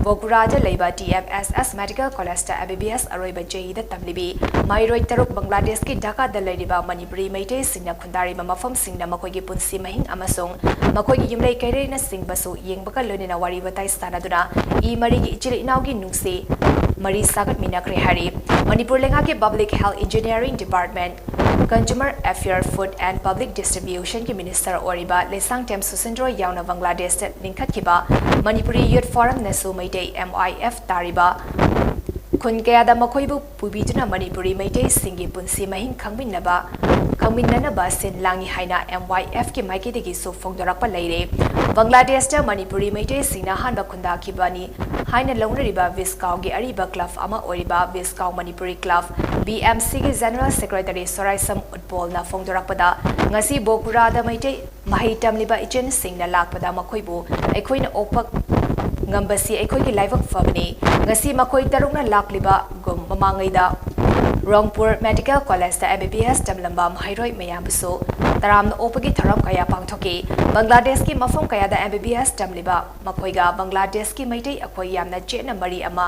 ꯕꯣꯒꯨꯔꯥꯗ ꯂꯩꯕ ꯇꯤ ꯑꯦꯝ ꯑꯦꯁ ꯑꯦꯁ ꯃꯦꯗꯤꯀꯦꯜ ꯀꯣꯂꯦꯖꯇ ꯑꯦꯝ ꯕꯤ ꯕꯤ ꯑꯦꯁ ꯑꯔꯣꯏꯕ ꯆꯍꯤꯗ ꯇꯝꯂꯤꯕꯤ ꯃꯍꯩꯔꯣꯏ ꯇꯔꯨꯛ ꯕꯪꯒ꯭ꯂꯥꯗꯦꯁꯀꯤ ꯙꯥꯀꯥꯗ ꯂꯩꯔꯤꯕ ꯃꯅꯤꯄꯨꯔꯤ ꯃꯩꯇꯩꯁꯤꯡꯅ ꯈꯨꯟꯗꯥꯔꯤꯕ ꯃꯐꯝꯁꯤꯡꯗ ꯃꯈꯣꯏꯒꯤ ꯄꯨꯟꯁꯤ ꯃꯍꯤꯡ ꯑꯃꯁꯨꯡ ꯃꯈꯣꯏꯒꯤ ꯌꯨꯝꯂꯩ ꯀꯩꯔꯩꯅꯆꯤꯡꯕꯁꯨ ꯌꯦꯡꯕꯒ ꯂꯣꯏꯅꯅ ꯋꯥꯔꯤ ꯋꯥꯇꯥꯏ ꯁꯥꯟꯅꯗꯨꯅ ꯏ ꯃꯔꯤꯒꯤ ꯏꯆꯤꯜ ꯏꯅꯥꯎꯒꯤ ꯅꯨꯡꯁꯤ ꯃꯔꯤ ꯁꯥꯒꯠꯃꯤꯟꯅꯈ꯭ꯔꯦ ꯍꯥꯏꯔꯤ꯫ ꯃꯅꯤꯄꯨꯔ ꯂꯩꯉꯥꯛꯀꯤ Public Health Engineering Department, Consumer Affairs, Food and Public Distribution ꯀꯤ ꯃꯤꯅꯤꯁꯇꯔ ꯑꯣꯏꯔꯤꯕ ꯂꯩꯁꯥꯡꯊꯦꯝ ꯁꯨꯁꯤꯟꯗ꯭ꯔꯣ ꯌꯥꯎꯅ ꯕꯪꯒ꯭ꯂꯥꯗꯦꯁꯇ ꯂꯤꯡꯈꯠꯈꯤꯕ ꯃꯅꯤꯄꯨꯔꯤ ꯌꯨꯠ ꯐꯣꯔꯝꯅꯁꯨ ꯃꯩꯇꯩ ꯑꯦꯝ ꯋꯥꯏ ꯑꯦꯐ ꯇꯥꯔꯤꯕ ꯈꯨꯟ ꯀꯌꯥꯗ ꯃꯈꯣꯏꯕꯨ ꯄꯨꯕꯤꯗꯨꯅ ꯃꯅꯤꯄꯨꯔꯤ ꯃꯩꯇꯩꯁꯤꯡꯒꯤ ꯄꯨꯟꯁꯤ ꯃꯍꯤꯡ ꯈꯪꯃꯤꯟꯅꯕ, ꯈꯪꯃꯤꯟꯅꯅꯕ ꯁꯤꯟ ꯂꯥꯡꯏ ꯍꯥꯏꯅ ꯑꯦꯝ ꯋꯥꯏ ꯑꯦꯐ ꯀꯤ ꯃꯥꯏꯀꯩꯗꯒꯤꯁꯨ ꯐꯣꯡꯗꯣꯔꯛꯄ ꯂꯩꯔꯦ꯫ ꯕꯪꯒ꯭ꯂꯥꯗꯦꯁꯇ ꯃꯅꯤꯄꯨꯔꯤ ꯃꯩꯇꯩꯁꯤꯡꯅ ꯑꯍꯥꯟꯕ ꯈꯨꯟꯗꯥꯈꯤꯕꯅꯤ ꯍꯥꯏꯅ ꯂꯧꯅꯔꯤꯕ ꯚꯤꯁꯀꯥꯎꯒꯤ ꯑꯔꯤꯕ ꯀ꯭ꯂꯕ ꯑꯃ ꯑꯣꯏꯔꯤꯕ ꯚꯤꯁꯀꯥꯎ Manipuri club, B M C ꯒꯤ ꯖꯦꯅꯔꯦꯜ ꯁꯦꯀ꯭ꯔꯦꯇꯔꯤ ꯁꯣꯔꯥꯏꯁꯝ ꯎꯠꯄꯣꯜꯅ ꯐꯣꯡꯗꯣꯔꯛꯄꯗ, ꯉꯁꯤ ꯕꯣꯀꯨꯔꯥꯗ ꯃꯩꯇꯩ ꯃꯍꯩ ꯇꯝꯂꯤꯕ ꯏꯆꯤꯟꯁꯤꯡꯅ ꯂꯥꯛꯄꯗ ꯃꯈꯣꯏꯕꯨ ꯑꯩꯈꯣꯏꯅ ꯑꯣꯛꯄ ꯉꯝꯕꯁꯤ ꯑꯩꯈꯣꯏꯒꯤ ꯂꯥꯏꯕꯛ ꯐꯕꯅꯤ꯫ ꯉꯁꯤ ꯃꯈꯣꯏ ꯇꯔꯨꯛꯅ ꯂꯥꯛꯂꯤꯕꯒꯨꯝ ꯃꯃꯥꯡꯉꯩꯗ ꯔꯣꯡꯄꯨꯔ ꯃꯦꯗꯤꯀꯦꯜ ꯀꯣꯂꯦꯖꯇ ꯑꯦꯝ ꯕꯤ ꯕꯤ ꯑꯦꯁ ꯇꯝꯂꯝꯕ ꯃꯍꯩꯔꯣꯏ ꯃꯌꯥꯝꯕꯨꯁꯨ ꯇꯔꯥꯝꯅ ꯑꯣꯛꯄꯒꯤ ꯊꯧꯔꯝ ꯀꯌꯥ ꯄꯥꯡꯊꯣꯛꯈꯤ꯫ ꯕꯪꯒ꯭ꯂꯥꯗꯦꯁꯀꯤ ꯃꯐꯝ ꯀꯌꯥꯗ ꯑꯦꯝ ꯕꯤ ꯕꯤ ꯑꯦꯁ ꯇꯝꯂꯤꯕ ꯃꯈꯣꯏꯒ ꯕꯪꯒ꯭ꯂꯥꯗꯦꯁꯀꯤ ꯃꯩꯇꯩ ꯑꯩꯈꯣꯏ ꯌꯥꯝꯅ ꯆꯦꯠꯅ ꯃꯔꯤ ꯑꯃ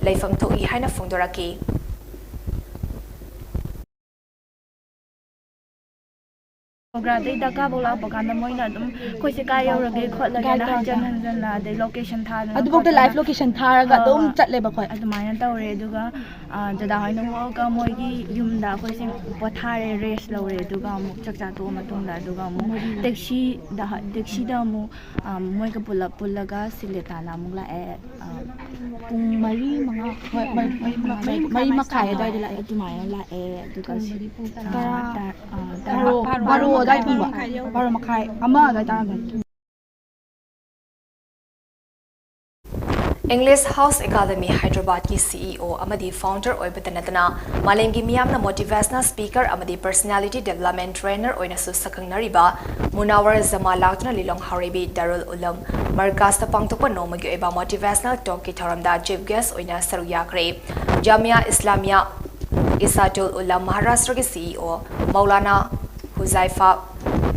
ꯂꯩꯐꯝ ꯊꯣꯛꯏ ꯍꯥꯏꯅ ꯐꯣꯡꯗꯣꯔꯛꯈꯤ꯫ ꯕꯣꯒ꯭ꯔꯥꯗꯩ ꯗꯔꯀꯥꯔꯐꯧ ꯂꯥꯛꯄ ꯀꯥꯟꯗ ꯃꯣꯏꯅ ꯑꯗꯨꯝ ꯑꯩꯈꯣꯏꯁꯦ ꯀꯥꯏ ꯌꯧꯔꯒꯦ ꯈꯣꯠꯂꯒꯦꯅ ꯍꯟꯖꯟ ꯍꯟꯖꯟꯅ, ꯑꯗꯩ ꯂꯣꯀꯦꯁꯟ ꯊꯥꯗꯅ ꯑꯗꯨꯐꯥꯎꯗ ꯈꯣꯠꯇꯅ ꯂꯥꯏꯐ ꯂꯣꯀꯦꯁꯟ ꯊꯥꯔꯒ ꯍꯣꯏ, ꯑꯗꯨꯝ ꯍꯣꯏ꯫ ꯆꯠꯂꯦꯕ ꯑꯩꯈꯣꯏ꯫ ꯑꯗꯨꯃꯥꯏꯅ ꯇꯧꯔꯦ꯫ ꯑꯗꯨꯒ ꯑ, ꯗꯗꯥ ꯍꯣꯏꯅ ꯊꯣꯛꯑꯒ ꯃꯣꯏꯒꯤ ꯌꯨꯝꯗ ꯑꯩꯈꯣꯏꯁꯦ ꯄꯣꯊꯥꯔꯦ, ꯔꯦꯁ ꯂꯧꯔꯦ꯫ ꯑꯗꯨꯒ ꯑꯃꯨꯛ ꯆꯥꯛ ꯆꯥ ꯇꯣꯛꯑ ꯃꯇꯨꯡꯗ ꯑꯗꯨꯒ ꯑꯃꯨꯛ ꯇꯦꯛꯁꯤꯗ, ꯇꯦꯛꯁꯤꯗ ꯑꯃꯨꯛ, ꯑ, ꯃꯣꯏꯒ ꯄꯨꯂꯞ ꯄꯨꯜꯂꯒ ꯁꯤꯂꯦꯇꯥꯅ ꯑꯃꯨꯛ ꯂꯥꯛꯑꯦ꯫ ꯑ, ꯄꯨꯡ ꯃꯔꯤ, ꯃꯉꯥ, ꯍꯣꯏ, ꯃꯔꯤ, ꯃꯔꯤ, ꯃꯔꯤ ꯃꯔꯤ ꯃꯈꯥꯏ ꯑꯗꯨꯋꯥꯏꯗ ꯂꯥꯛꯑꯦ꯫ ꯑꯗꯨꯃꯥꯏꯅ ꯂꯥꯛꯑꯦ꯫ ꯑꯗꯨꯒ ꯄꯨꯡ ꯃꯔꯤ, ꯄꯨꯡ ꯇꯔꯥ, ꯇꯔꯥ, ꯑ, ꯇꯔꯥ, ꯕꯥꯔꯣ, ꯕꯥꯔꯣ ꯑꯗꯨꯋꯥꯏ ꯄꯨꯡꯕ꯫ ꯕꯥꯔꯣ ꯃꯈꯥꯏ, ꯑꯃ ꯑꯗꯨꯋꯥꯏ ꯇꯥꯔꯝꯃꯅꯤ꯫ English House Academy ꯍꯥꯏꯗ꯭ꯔꯕꯥꯗꯀꯤ ꯁꯤ ꯏ ꯑꯣ ꯑꯃꯗꯤ ꯐꯥꯎꯟꯗꯔ ꯑꯣꯏꯕꯇ ꯅꯠꯇꯅ ꯃꯥꯂꯦꯝꯒꯤ ꯃꯤꯌꯥꯝꯅ motivational speaker ꯑꯃꯗꯤ personality development trainer ꯑꯣꯏꯅꯁꯨ ꯁꯛꯈꯪꯅꯔꯤꯕ ꯃꯨꯅꯥꯋꯔ ꯖꯃꯥ ꯂꯥꯛꯇꯨꯅ ꯂꯤꯂꯣꯡ ꯍꯥꯎꯔꯩꯕꯤ ꯗꯥꯔꯨꯜ ꯎꯂꯨꯝ ꯃꯔꯀꯥꯖꯇ ꯄꯥꯡꯊꯣꯛꯄ ꯅꯣꯡꯃꯒꯤ ꯑꯣꯏꯕ motivational talkꯀꯤ ꯊꯧꯔꯝꯗ chief guest ꯑꯣꯏꯅ ꯁꯔꯨꯛ ꯌꯥꯈ꯭ꯔꯦ꯫ ꯖꯥꯃꯤꯌꯥ ꯏꯁꯂꯥꯃꯤꯌꯥ ꯏꯁꯥꯇꯨꯜ ꯎꯂꯥ ꯃꯍꯥꯔꯥꯁꯇ꯭ꯔꯒꯤ ꯁꯤ ꯏ ꯑꯣ ꯃꯧꯂꯥꯅꯥ ꯍꯨꯖꯥꯏꯐꯥ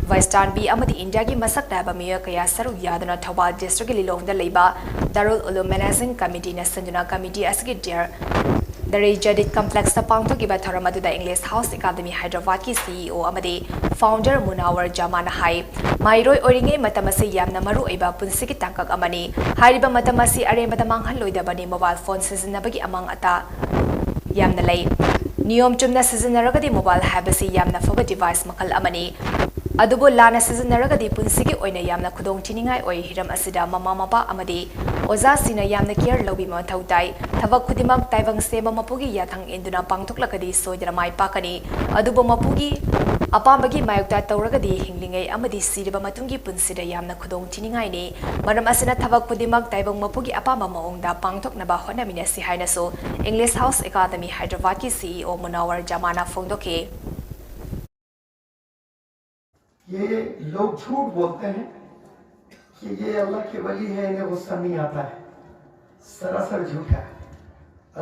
ꯚꯥꯏꯁ ꯇꯥꯟꯕꯤ ꯑꯃꯗꯤ ꯏꯟꯗꯤꯌꯥꯒꯤ ꯃꯁꯛ ꯅꯥꯏꯕ ꯃꯤꯑꯣꯏ ꯀꯌꯥ ꯁꯔꯨꯛ ꯌꯥꯗꯨꯅ ꯊꯧꯕꯥꯜ ꯗꯤꯁꯇ꯭ꯔꯤꯛꯀꯤ ꯂꯤꯂꯣꯡꯗ ꯂꯩꯕ ꯗꯥꯔꯨꯜ ꯎꯂꯨꯝ ꯃꯦꯅꯦꯖꯤꯡ ꯀꯃꯤꯇꯤꯅ ꯁꯤꯟꯗꯨꯅ ꯀꯃꯤꯇꯤ ꯑꯁꯤꯒꯤ ꯗꯤꯌꯔ ꯗꯔꯦ ꯖꯗꯤꯗ ꯀꯝꯄ꯭ꯂꯦꯛꯁꯇ ꯄꯥꯡꯊꯣꯛꯈꯤꯕ ꯊꯧꯔꯝ ꯑꯗꯨꯗ ꯏꯪꯂꯤꯁ ꯍꯥꯎꯁ ꯑꯦꯀꯥꯗꯃꯤ ꯍꯥꯏꯗ꯭ꯔꯕꯥꯗꯀꯤ ꯁꯤ ꯏ ꯑꯣ ꯑꯃꯗꯤ ꯐꯥꯎꯟꯗꯔ ꯃꯨꯅꯥꯋꯔ ꯖꯃꯥꯅ ꯍꯥꯏ, ꯃꯍꯩꯔꯣꯏ ꯑꯣꯏꯔꯤꯉꯩ ꯃꯇꯝ ꯑꯁꯤ ꯌꯥꯝꯅ ꯃꯔꯨ ꯑꯣꯏꯕ ꯄꯨꯟꯁꯤꯒꯤ ꯇꯥꯡꯀꯛ ꯑꯃꯅꯤ꯫ ꯍꯥꯏꯔꯤꯕ ꯃꯇꯝ ꯑꯁꯤ ꯑꯔꯦꯝꯕꯗ ꯃꯥꯡꯍꯜꯂꯣꯏꯗꯕꯅꯤ꯫ ꯃꯣꯕꯥꯏꯜ ꯐꯣꯟ ꯁꯤꯖꯤꯟꯅꯕꯒꯤ ꯑꯃꯥꯡ ꯑꯇꯥ ꯌꯥꯝꯅ ꯂꯩ꯫ ꯅꯤꯌꯣꯝ ꯆꯨꯝꯅ ꯁꯤꯖꯤꯟꯅꯔꯒꯗꯤ ꯃꯣꯕꯥꯏꯜ ꯍꯥꯏꯕꯁꯤ ꯌꯥꯝꯅ ꯐꯕ ꯗꯤꯚꯥꯏꯁ ꯃꯈꯜ ꯑꯃꯅꯤ꯫ ꯑꯗꯨꯕꯨ ꯂꯥꯟꯅ ꯁꯤꯖꯤꯟꯅꯔꯒꯗꯤ ꯄꯨꯟꯁꯤꯒꯤ ꯑꯣꯏꯅ ꯌꯥꯝꯅ ꯈꯨꯗꯣꯡ ꯊꯤꯅꯤꯡꯉꯥꯏ ꯑꯣꯏ꯫ ꯍꯤꯔꯝ ꯑꯁꯤꯗ ꯃꯃꯥ ꯃꯄꯥ ꯑꯃꯗꯤ ꯑꯣꯖꯥꯁꯤꯡꯅ ꯌꯥꯝꯅ ꯀꯤꯌꯔ ꯂꯧꯕꯤꯕ ꯃꯊꯧ ꯇꯥꯏ꯫ ꯊꯕꯛ ꯈꯨꯗꯤꯡꯃꯛ ꯇꯥꯏꯕꯪ ꯁꯦꯝꯕ ꯃꯄꯨꯒꯤ ꯌꯥꯊꯪ ꯏꯟꯗꯨꯅ ꯄꯥꯡꯊꯣꯛꯂꯒꯗꯤ ꯁꯣꯏꯗꯅ ꯃꯥꯏ ꯄꯥꯛꯀꯅꯤ꯫ ꯑꯗꯨꯕꯨ ꯃꯄꯨꯒꯤ ꯑꯄꯥꯝꯕꯒꯤ ꯃꯥꯌꯣꯛꯇ ꯇꯧꯔꯒꯗꯤ ꯍꯤꯡꯂꯤꯉꯩ ꯑꯃꯗꯤ ꯁꯤꯔꯕ ꯃꯇꯨꯡꯒꯤ ꯄꯨꯟꯁꯤꯗ ꯌꯥꯝꯅ ꯈꯨꯗꯣꯡ ꯊꯤꯅꯤꯡꯉꯥꯏꯅꯤ꯫ ꯃꯔꯝ ꯑꯁꯤꯅ ꯊꯕꯛ ꯈꯨꯗꯤꯡꯃꯛ ꯇꯥꯏꯕꯪ ꯃꯄꯨꯒꯤ ꯑꯄꯥꯝꯕ ꯃꯑꯣꯡꯗ ꯄꯥꯡꯊꯣꯛꯅꯕ ꯍꯣꯠꯅꯃꯤꯟꯅꯁꯤ ꯍꯥꯏꯅꯁꯨ ꯏꯪꯂꯤꯁ ꯍꯥꯎꯁ ꯑꯦꯀꯥꯗꯃꯤ ꯍꯥꯏꯗ꯭ꯔꯕꯥꯗꯀꯤ ꯁꯤ ꯏ ꯑꯣ ꯃꯨꯅꯥꯋꯔ ꯖꯃꯥꯅ ꯐꯣꯡꯗꯣꯛꯈꯤ꯫ ये लोग झूठ बोलते हैं कि ये अल्लाह के वली है, इन्हें गुस्सा नहीं आता है। सरासर झूठ है।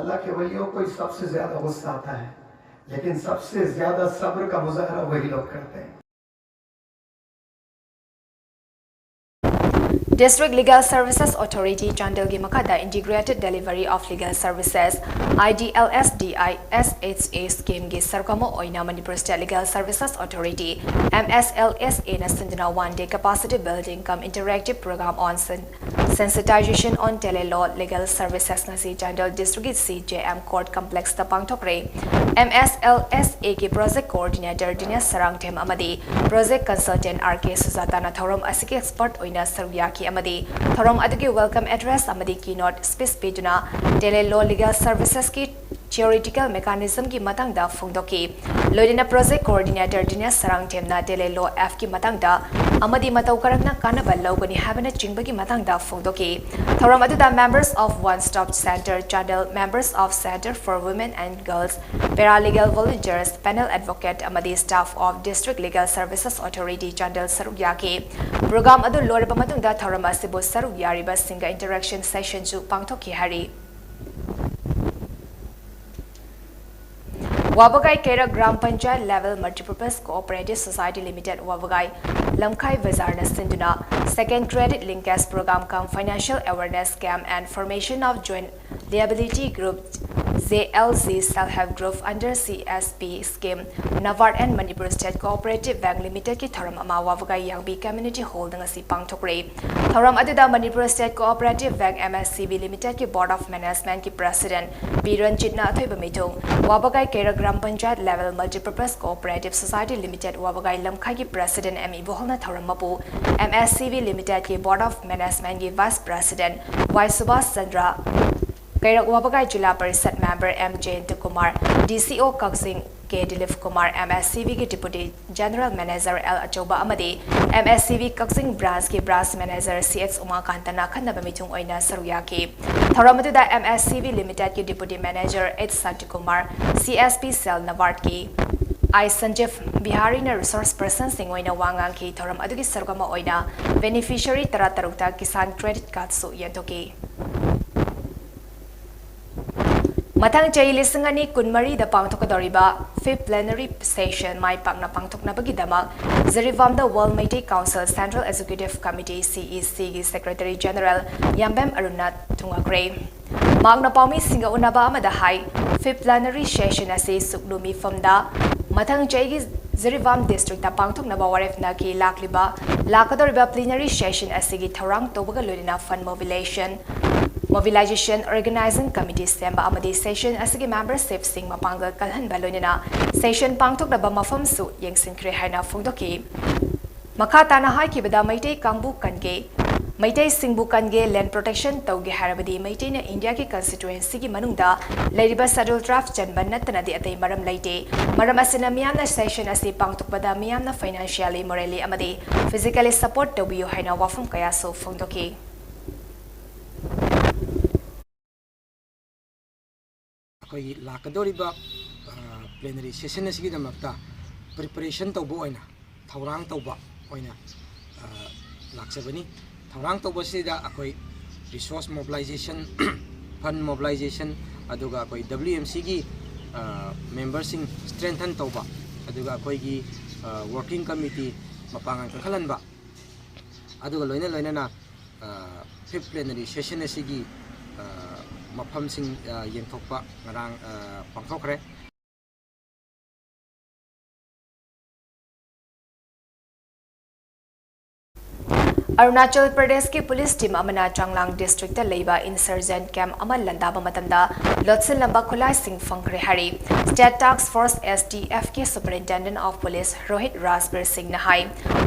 अल्लाह के वलियों को ही सबसे ज्यादा गुस्सा आता है, लेकिन सबसे ज्यादा सब्र का मुजाहरा वही लोग करते हैं। District Legal Services Authority ꯆꯥꯟꯗꯦꯜꯒꯤ ꯃꯈꯥꯗ Integrated Delivery of Legal Services, I D L S D I S H A scheme ꯒꯤ ꯁꯔꯨꯛ ꯑꯃ ꯑꯣꯏꯅ Manipur State Legal Services Authority, M S L S A ꯅ ꯁꯤꯟꯗꯨꯅ One Day Capacity Building cum Interactive Program on Sen- Sensitization on Tele Law Legal Services ꯉꯁꯤ ꯆꯥꯟꯗꯦꯜ ꯗꯤꯁꯇ꯭ꯔꯤꯛꯀꯤ ꯁꯤ ꯖꯦ ꯑꯦꯝ ꯀꯣꯔꯠ ꯀꯝꯄ꯭ꯂꯦꯛꯁꯇ ꯄꯥꯡꯊꯣꯛꯈ꯭ꯔꯦ꯫ M S L S A ꯒꯤ Project Coordinator ꯗꯤꯅꯦꯁ ꯁꯔꯥꯡꯊꯦꯝ ꯑꯃꯗꯤ Project Consultant R K ꯁꯨꯖꯥꯇꯥꯅ ꯊꯧꯔꯝ ꯑꯁꯤꯒꯤ ꯑꯦꯛꯁꯄꯔꯠ ꯑꯣꯏꯅ ꯁꯔꯨꯛ ꯌꯥꯈꯤ ꯑꯃꯗꯤ ꯊꯧꯔꯝ ꯑꯗꯨꯒꯤ welcome address ꯑꯃꯗꯤ keynote speech ꯄꯤꯗꯨꯅ Tele Law Legal Services ꯀꯤ theoretical mechanism ꯒꯤ ꯃꯇꯥꯡꯗ ꯐꯣꯡꯗꯣꯛꯈꯤ꯫ ꯂꯣꯏꯅꯅ Project Coordinator ꯗꯤꯅꯦꯁ ꯁꯔꯥꯡꯊꯦꯝꯅ Tele Law Act ꯀꯤ ꯃꯇꯥꯡꯗ ꯑꯃꯗꯤ ꯃꯇꯧ ꯀꯔꯝꯅ ꯀꯥꯟꯅꯕ ꯂꯧꯒꯅꯤ ꯍꯥꯏꯕꯅꯆꯤꯡꯕꯒꯤ ꯃꯇꯥꯡꯗ ꯐꯣꯡꯗꯣꯛꯈꯤ꯫ ꯊꯧꯔꯝ ꯑꯗꯨꯗ Members of One Stop Center Chandel, Members of Center for Women and Girls, Paralegal Volunteers, Panel Advocate ꯑꯃꯗꯤ Staff of District Legal Services Authority Chandel ꯁꯔꯨꯛ ꯌꯥꯈꯤ꯫ ꯄ꯭ꯔꯣꯒ꯭ꯔꯥꯝ ꯑꯗꯨ ꯂꯣꯏꯔꯕ ꯃꯇꯨꯡꯗ ꯊꯧꯔꯝ ꯑꯁꯤꯕꯨ ꯁꯔꯨꯛ ꯌꯥꯔꯤꯕꯁꯤꯡꯒ interaction session ꯁꯨ ꯄꯥꯡꯊꯣꯛꯈꯤ ꯍꯥꯏꯔꯤ꯫ Wabagai Keirak Gram Panchayat Level Multipurpose Cooperative Society Limited, Wabagai Lamkhai Bazarꯅ ꯁꯤꯟꯗꯨꯅ Second Credit Linkage Program cum Financial Awareness Camp and Formation of Joint Liability Group, J L G Self Help Group under C S P Scheme, NABARD and Manipur State Cooperative Bank Limited ꯀꯤ ꯊꯧꯔꯝ ꯑꯃ ꯋꯥꯕꯒꯥꯏ ꯌꯥꯡꯕꯤ Community Hall ꯗ ꯉꯁꯤ ꯄꯥꯡꯊꯣꯛꯈ꯭ꯔꯦ꯫ ꯊꯧꯔꯝ ꯑꯗꯨꯗ Manipur State Cooperative Bank, M S C B Limited ꯀꯤ Board of Management ꯀꯤ President ꯕꯤ ꯔꯟꯖꯤꯠꯅ ꯑꯊꯣꯏꯕ ꯃꯤꯊꯨꯡ, ꯋꯥꯕꯒꯥꯏ ꯀꯩꯔꯛ Gram Panchayat Level Multipurpose Cooperative Society Limited ꯋꯥꯕꯒꯥꯏ ꯂꯝꯈꯥꯏꯒꯤ President M ꯏꯕꯣꯍꯜꯅ ꯊꯧꯔꯝ ꯃꯄꯨ, M S C B Limited ꯀꯤ Board of Management ꯀꯤ Vice President Y Subhas Chandra, ꯀꯩꯔꯛ ꯋꯥꯕꯒꯥꯏ ꯖꯤꯂꯥ parishad Member M ꯖꯌꯟꯇ Kumar, D C O ꯀꯛꯆꯤꯡ ꯀꯦ Dilip Kumar, M S C B ꯒꯤ Deputy General Manager L ꯑꯆꯧꯕ ꯑꯃꯗꯤ M S C B ꯀꯛꯆꯤꯡ Branch ꯀꯤ Branch Manager C H ꯎꯃꯥꯀꯥꯟꯇꯅ ꯑꯈꯟꯅꯕ ꯃꯤꯊꯨꯡ ꯑꯣꯏꯅ ꯁꯔꯨꯛ ꯌꯥꯈꯤ꯫ ꯊꯧꯔꯝ ꯑꯗꯨꯗ M S C B Limited ꯀꯤ Deputy Manager H Shantikumar, C S P Cell NABARD ꯀꯤ I ꯁꯟꯖꯤꯞ ꯕꯤꯍꯥꯔꯤꯅ Resource Person ꯁꯤꯡ ꯑꯣꯏꯅ ꯋꯥ ꯉꯥꯡꯈꯤ꯫ ꯊꯧꯔꯝ ꯑꯗꯨꯒꯤ ꯁꯔꯨꯛ ꯑꯃ ꯑꯣꯏꯅ Beneficiary ꯇꯔꯥ ꯇꯔꯨꯛꯇ Kisan Credit Card ꯁꯨ ꯌꯦꯟꯊꯣꯛꯈꯤ꯫ ꯃꯊꯪ ꯆꯍꯤ ꯂꯤꯁꯤꯡ ꯑꯅꯤ ꯀꯨꯟꯃꯔꯤꯗ ꯄꯥꯡꯊꯣꯛꯀꯗꯧꯔꯤꯕ Fifth Plenary Session ꯃꯥꯏ ꯄꯥꯛꯅ ꯄꯥꯡꯊꯣꯛꯅꯕꯒꯤꯗꯃꯛ ꯖꯤꯔꯤꯕꯥꯝꯗ World Meitei Council Central Executive Committee, C E C ꯒꯤ Secretary General ꯌꯥꯝꯕꯦꯝ ꯑꯔꯨꯟꯅ ꯊꯨꯡꯉꯈ꯭ꯔꯦ꯫ ꯃꯍꯥꯛꯅ ꯄꯥꯎꯃꯤꯁꯤꯡꯒ ꯎꯅꯕ ꯑꯃꯗ ꯍꯥꯏ, Fifth Plenary Session ꯑꯁꯤ ꯁꯨꯛꯅꯨ ꯃꯤꯐꯝꯗ ꯃꯊꯪ ꯆꯍꯤꯒꯤ ꯖꯤꯔꯤꯕꯥꯝ District ꯇ ꯄꯥꯡꯊꯣꯛꯅꯕ ꯋꯥꯔꯦꯞꯅꯈꯤ꯫ ꯂꯥꯛꯂꯤꯕ, ꯂꯥꯛꯀꯗꯧꯔꯤꯕ Plenary Session ꯑꯁꯤꯒꯤ ꯊꯧꯔꯥꯡ ꯇꯧꯕꯒ ꯂꯣꯏꯅꯅ Fund Mobilization, Mobilization Organizing Committee ꯁꯦꯝꯕ ꯑꯃꯗꯤ Session ꯑꯁꯤꯒꯤ Membership ꯁꯤꯡ ꯃꯄꯥꯡꯒꯜ ꯀꯜꯍꯟꯕ ꯂꯣꯏꯅꯅ Session ꯄꯥꯡꯊꯣꯛꯅꯕ ꯃꯐꯝꯁꯨ ꯌꯦꯡꯁꯤꯟꯈ꯭ꯔꯦ ꯍꯥꯏꯅ ꯐꯣꯡꯗꯣꯛꯈꯤ꯫ ꯃꯈꯥ ꯇꯥꯅ ꯍꯥꯏꯈꯤꯕꯗ, ꯃꯩꯇꯩ ꯀꯥꯡꯕꯨ ꯀꯟꯒꯦ, ꯃꯩꯇꯩꯁꯤꯡꯕꯨ ꯀꯟꯒꯦ, Land Protection ꯇꯧꯒꯦ ꯍꯥꯏꯔꯕꯗꯤ ꯃꯩꯇꯩꯅ India ꯒꯤ Constituency ꯒꯤ ꯃꯅꯨꯡꯗ ꯂꯩꯔꯤꯕ Schedule Tribe ꯆꯟꯕ ꯅꯠꯇꯅꯗꯤ ꯑꯇꯩ ꯃꯔꯝ ꯂꯩꯇꯦ꯫ ꯃꯔꯝ ꯑꯁꯤꯅ ꯃꯤꯌꯥꯝꯅ Session ꯑꯁꯤ ꯄꯥꯡꯊꯣꯛꯄꯗ ꯃꯤꯌꯥꯝꯅ Financially, Morally ꯑꯃꯗꯤ Physically Support ꯇꯧꯕꯤꯌꯨ ꯍꯥꯏꯅ ꯋꯥꯐꯝ ꯀꯌꯥꯁꯨ ꯐꯣꯡꯗꯣꯛꯈꯤ꯫ ꯑꯩꯈꯣꯏꯒꯤ ꯂꯥꯛꯀꯗꯧꯔꯤꯕ, ꯑ, Plenary Session ꯑꯁꯤꯒꯤꯗꯃꯛꯇ Preparation ꯇꯧꯕ ꯑꯣꯏꯅ, ꯊꯧꯔꯥꯡ ꯇꯧꯕ ꯑꯣꯏꯅ, ꯑ, ꯂꯥꯛꯆꯕꯅꯤ꯫ ꯊꯧꯔꯥꯡ ꯇꯧꯕꯁꯤꯗ ꯑꯩꯈꯣꯏ Resource Mobilization, Fund Mobilization, ꯑꯗꯨꯒ ꯑꯩꯈꯣꯏ W M C ꯒꯤ, ꯃꯦꯝꯕꯔꯁꯤꯡ ꯁ꯭ꯇ꯭ꯔꯦꯡꯊꯟ ꯇꯧꯕ, ꯑꯗꯨꯒ ꯑꯩꯈꯣꯏꯒꯤ ꯋꯥꯔꯀꯤꯡ ꯀꯃꯤꯇꯤ ꯃꯄꯥꯡꯒꯜ ꯀꯟꯈꯠꯍꯟꯕ, ꯑꯗꯨꯒ ꯂꯣꯏꯅ ꯂꯣꯏꯅꯅ ꯐꯤꯐ ꯄ꯭ꯂꯦꯅꯔꯤ ꯁꯦꯁꯟ ꯑꯁꯤꯒꯤ ꯃꯐꯝꯁꯤꯡ ꯌꯦꯟꯊꯣꯛꯄ ꯉꯔꯥꯡ ꯄꯥꯡꯊꯣꯛꯈ꯭ꯔꯦ꯫ ꯑꯔꯨꯅꯥꯆꯜ ꯄ꯭ꯔꯗꯦꯁꯀꯤ ꯄꯨꯂꯤꯁ ꯇꯤꯝ ꯑꯃꯅ ꯆꯥꯡꯂꯥꯡ ꯗꯤꯁꯇ꯭ꯔꯤꯛꯇ ꯂꯩꯕ ꯏꯟꯁꯔꯖꯦꯟꯠ ꯀꯦꯝꯞ ꯑꯃ ꯂꯥꯟꯗꯥꯕ ꯃꯇꯝꯗ ꯂꯣꯠꯁꯤꯜꯂꯝꯕ ꯈꯨꯠꯂꯥꯏꯁꯤꯡ ꯐꯪꯈ꯭ꯔꯦ ꯍꯥꯏꯔꯤ꯫ ꯁ꯭ꯇꯦꯠ ꯇꯥꯁꯛ ꯐꯣꯔꯁ, STF, ꯀꯤ ꯁꯨꯄꯔꯤꯟꯇꯦꯟꯗꯦꯟꯠ ꯑꯣꯐ ꯄꯨꯂꯤꯁ ꯔꯣꯍꯤꯠ ꯔꯥꯖꯕꯤꯔ ꯁꯤꯡꯅ ꯍꯥꯏ,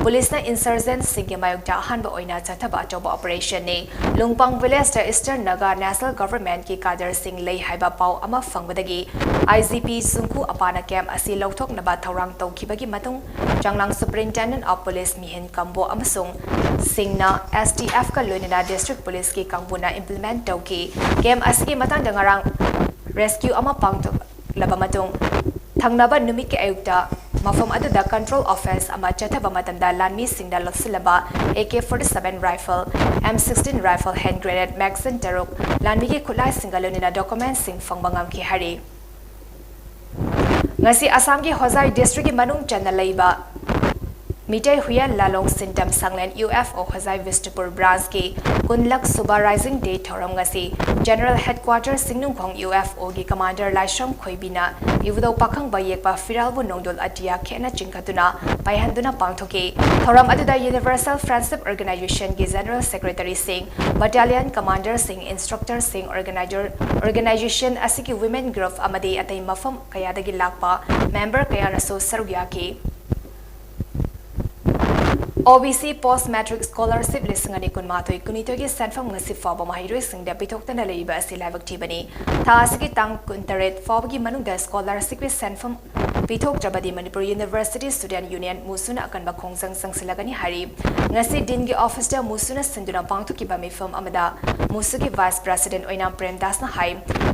ꯄꯨꯂꯤꯁꯅ ꯏꯟꯁꯔꯖꯦꯟꯠꯁꯤꯡꯒꯤ ꯃꯥꯌꯣꯛꯇ ꯑꯍꯥꯟꯕ ꯑꯣꯏꯅ ꯆꯠꯊꯕ ꯑꯆꯧꯕ ꯑꯣꯄꯔꯦꯁꯟꯅꯤ꯫ ꯂꯨꯡꯄꯥꯡ ꯚꯤꯂꯦꯖꯇ ꯏꯁꯇꯔꯟ ꯅꯥꯒꯥ ꯅꯦꯁꯅꯦꯜ ꯒꯚꯔꯟꯃꯦꯟꯠꯀꯤ ꯀꯥꯗꯔꯁꯤꯡ ꯂꯩ ꯍꯥꯏꯕ ꯄꯥꯎ ꯑꯃ ꯐꯪꯕꯗꯒꯤ IGP ꯁꯨꯡꯀꯨ ꯑꯄꯥꯅ ꯀꯦꯝꯞ ꯑꯁꯤ ꯂꯧꯊꯣꯛꯅꯕ ꯊꯧꯔꯥꯡ ꯇꯧꯈꯤꯕꯒꯤ ꯃꯇꯨꯡ ꯆꯥꯡꯂꯥꯡ ꯁꯨꯄꯔꯤꯟꯇꯦꯟꯗꯦꯟꯠ ꯑꯣꯐ ꯄꯨꯂꯤꯁ ꯃꯤꯍꯦꯟ ꯀꯝꯕꯣ ꯑꯃꯁꯨꯡ ꯁꯤꯡꯅ STFꯀ ꯂꯣꯏꯅꯅ ꯗꯤꯁꯇ꯭ꯔꯤꯛ ꯄꯨꯂꯤꯁꯀꯤ ꯀꯥꯡꯕꯨꯅ ꯏꯝꯄ꯭ꯂꯤꯃꯦꯟꯠ ꯇꯧꯈꯤ꯫ ꯀꯦꯝꯞ ꯑꯁꯤꯒꯤ ꯃꯇꯥꯡꯗ ꯉꯔꯥꯡ ꯔꯦꯁꯀ꯭ꯌꯨ ꯑꯃ ꯄꯥꯡꯊꯣꯛꯂꯕ ꯃꯇꯨꯡ ꯊꯪꯅꯕ ꯅꯨꯃꯤꯠꯀꯤ ꯑꯌꯨꯛꯇ ꯃꯐꯝ ꯑꯗꯨꯗ ꯀꯟꯇ꯭ꯔꯣꯜ ꯑꯣꯐꯦꯟꯁ ꯑꯃ ꯆꯠꯊꯕ ꯃꯇꯝꯗ ꯂꯥꯟꯃꯤꯁꯤꯡꯗ ꯂꯣꯠꯁꯤꯜꯂꯕ AK forty seven rifle, M sixteen rifle, hand grenade magazine ꯇꯔꯨꯛ, ꯂꯥꯟꯃꯤꯒꯤ ꯈꯨꯠꯂꯥꯏꯁꯤꯡꯒ ꯂꯣꯏꯅꯅ ꯗꯣꯀꯨꯃꯦꯟꯠꯁꯤꯡ ꯐꯪꯕ ꯉꯝꯈꯤ ꯍꯥꯏꯔꯤ꯫ ꯉꯁꯤ ꯑꯁꯥꯝꯒꯤ ꯍꯣꯖꯥꯏ ꯗꯤꯁꯇ꯭ꯔꯤꯛꯀꯤ ꯃꯅꯨꯡ ꯆꯟꯅ ꯂꯩꯕ ꯃꯤꯇꯩ ꯍꯨꯌꯦꯟ ꯂꯥꯂꯣꯡ ꯁꯤꯟꯇꯝ ꯁꯪꯂꯦꯟ UFO ꯍꯣꯖꯥꯏ ꯕꯤꯁꯅꯨꯄꯨꯔ ꯕ꯭ꯔꯥꯟꯁꯀꯤ ꯀꯨꯟꯂꯛ ꯁꯨꯕ ꯔꯥꯏꯖꯤꯡ ꯗꯦ ꯊꯧꯔꯝ ꯉꯁꯤ ꯖꯦꯅꯔꯦꯜ ꯍꯦꯗꯀ꯭ꯋꯥꯇꯔ ꯁꯤꯡꯅꯨꯡꯈꯣꯡ UFOꯒꯤ ꯀꯃꯥꯟꯗꯔ ꯂꯥꯏꯁ꯭ꯔꯝ ꯈꯣꯏꯕꯤꯅ ꯏꯕꯨꯙꯧ ꯄꯥꯈꯪꯕ ꯌꯦꯛꯄ ꯐꯤꯔꯥꯜꯕꯨ ꯅꯣꯡꯗꯣꯜ ꯑꯇꯤꯌꯥ ꯈꯦꯠꯅ ꯆꯤꯡꯈꯠꯇꯨꯅ ꯄꯥꯏꯍꯟꯗꯨꯅ ꯄꯥꯡꯊꯣꯛꯈꯤ꯫ ꯊꯧꯔꯝ ꯑꯗꯨꯗ universal ꯐ꯭ꯔꯦꯟꯗꯁꯤꯞ ꯑꯣꯔꯒꯅꯥꯏꯖꯦꯁꯟꯒꯤ general ꯁꯦꯀ꯭ꯔꯦꯇꯔꯤꯁꯤꯡ, battalion ꯀꯃꯥꯟꯗꯔꯁꯤꯡ, ꯏꯟꯁꯇ꯭ꯔꯛꯇꯔꯁꯤꯡ, organiser, organisation ꯑꯁꯤꯒꯤ ꯋꯤꯃꯦꯟ ꯒ꯭ꯔꯨꯞ ꯑꯃꯗꯤ ꯑꯇꯩ ꯃꯐꯝ ꯀꯌꯥꯗꯒꯤ ꯂꯥꯛꯄ ꯃꯦꯝꯕꯔ ꯀꯌꯥꯅꯁꯨ ꯁꯔꯨꯛ ꯌꯥꯈꯤ꯫ OBC Post Matric Scholarship ꯂꯤꯁꯤꯡ ꯑꯅꯤ ꯀꯨꯟꯃꯥꯊꯣꯏ ꯀꯨꯟꯅꯤꯊꯣꯏꯒꯤ ꯁꯦꯟꯐꯝ ꯉꯁꯤ ꯐꯥꯎꯕ ꯃꯍꯩꯔꯣꯏꯁꯤꯡꯗ ꯄꯤꯊꯣꯛꯇꯅ ꯂꯩꯔꯤꯕ ꯑꯁꯤ ꯂꯥꯏꯕꯛ ꯊꯤꯕꯅꯤ꯫ ꯊꯥ ꯑꯁꯤꯒꯤ ꯇꯥꯡ ꯀꯨꯟꯇꯔꯦꯠ ꯐꯥꯎꯕꯒꯤ ꯃꯅꯨꯡꯗ ꯁ꯭ꯀꯣꯂꯔꯁꯤꯞꯀꯤ ꯁꯦꯟꯐꯝ ꯄꯤꯊꯣꯛꯇ꯭ꯔꯕꯗꯤ ꯃꯅꯤꯄꯨꯔ ꯌꯨꯅꯤꯚꯔꯁꯤꯇꯤ ꯁ꯭ꯇꯨꯗꯦꯟꯠ ꯌꯨꯅꯤꯌꯟ ꯃꯨꯁꯨꯅ ꯑꯀꯟꯕ ꯈꯣꯡꯖꯪ ꯆꯪꯁꯤꯜꯂꯛꯀꯅꯤ ꯍꯥꯏꯔꯤ꯫ ꯉꯁꯤ ꯗꯤꯟꯒꯤ ꯑꯣꯐꯤꯁꯇ ꯃꯨꯁꯨꯅ ꯁꯤꯟꯗꯨꯅ ꯄꯥꯡꯊꯣꯛꯈꯤꯕ ꯃꯤꯐꯝ ꯑꯃꯗ ꯃꯨꯁꯨꯒꯤ ꯚꯥꯏꯁ ꯄ꯭ꯔꯦꯁꯤꯗꯦꯟꯠ ꯑꯣꯏꯅꯥꯝ ꯄ꯭ꯔꯦꯝꯗꯥꯁꯅ ꯍꯥꯏ,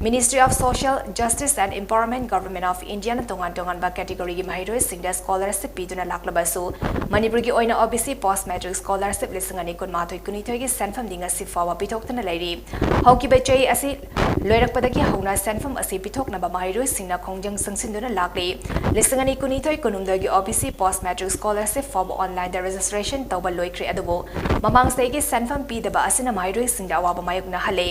Ministry of Social Justice and Empowerment, Government of Indiaꯅ ꯇꯣꯉꯥꯟ ꯇꯣꯉꯥꯟꯕ ꯀꯦꯇꯦꯒꯣꯔꯤꯒꯤ ꯃꯍꯩꯔꯣꯏꯁꯤꯡꯗ ꯁ꯭ꯀꯣꯂꯔꯁꯤꯞ ꯄꯤꯗꯨꯅ ꯂꯥꯛꯂꯕꯁꯨ, ꯃꯅꯤꯄꯨꯔꯒꯤ ꯑꯣꯏꯅ OBC Post Matric Scholarship ꯂꯤꯁꯤꯡ ꯑꯅꯤ ꯀꯨꯟꯃꯥꯊꯣꯏ ꯀꯨꯟꯅꯤꯊꯣꯏꯒꯤ ꯁꯦꯟꯐꯝꯗꯤ ꯉꯁꯤ ꯐꯥꯎꯕ ꯄꯤꯊꯣꯛꯇꯅ ꯂꯩꯔꯤ꯫ ꯍꯧꯈꯤꯕ ꯆꯍꯤ ꯑꯁꯤ ꯂꯣꯏꯔꯛꯄꯗꯒꯤ ꯍꯧꯅ ꯁꯦꯟꯐꯝ ꯑꯁꯤ ꯄꯤꯊꯣꯛꯅꯕ ꯃꯍꯩꯔꯣꯏꯁꯤꯡꯅ ꯈꯣꯡꯖꯪ ꯆꯪꯁꯤꯟꯗꯨꯅ ꯂꯥꯛꯂꯤ꯫ ꯂꯤꯁꯤꯡ ꯑꯅꯤ ꯀꯨꯟꯅꯤꯊꯣꯏ ꯀꯨꯟꯍꯨꯝꯗꯣꯏꯒꯤ OBC post matric scholarship form online registration ꯇꯧꯕ ꯂꯣꯏꯈ꯭ꯔꯦ, ꯑꯗꯨꯕꯨ ꯃꯃꯥꯡ ꯆꯍꯤꯒꯤ ꯁꯦꯟꯐꯝ ꯄꯤꯗꯕ ꯑꯁꯤꯅ ꯃꯍꯩꯔꯣꯏꯁꯤꯡꯗ ꯑꯋꯥꯕ ꯃꯥꯌꯣꯛꯅꯍꯜꯂꯦ꯫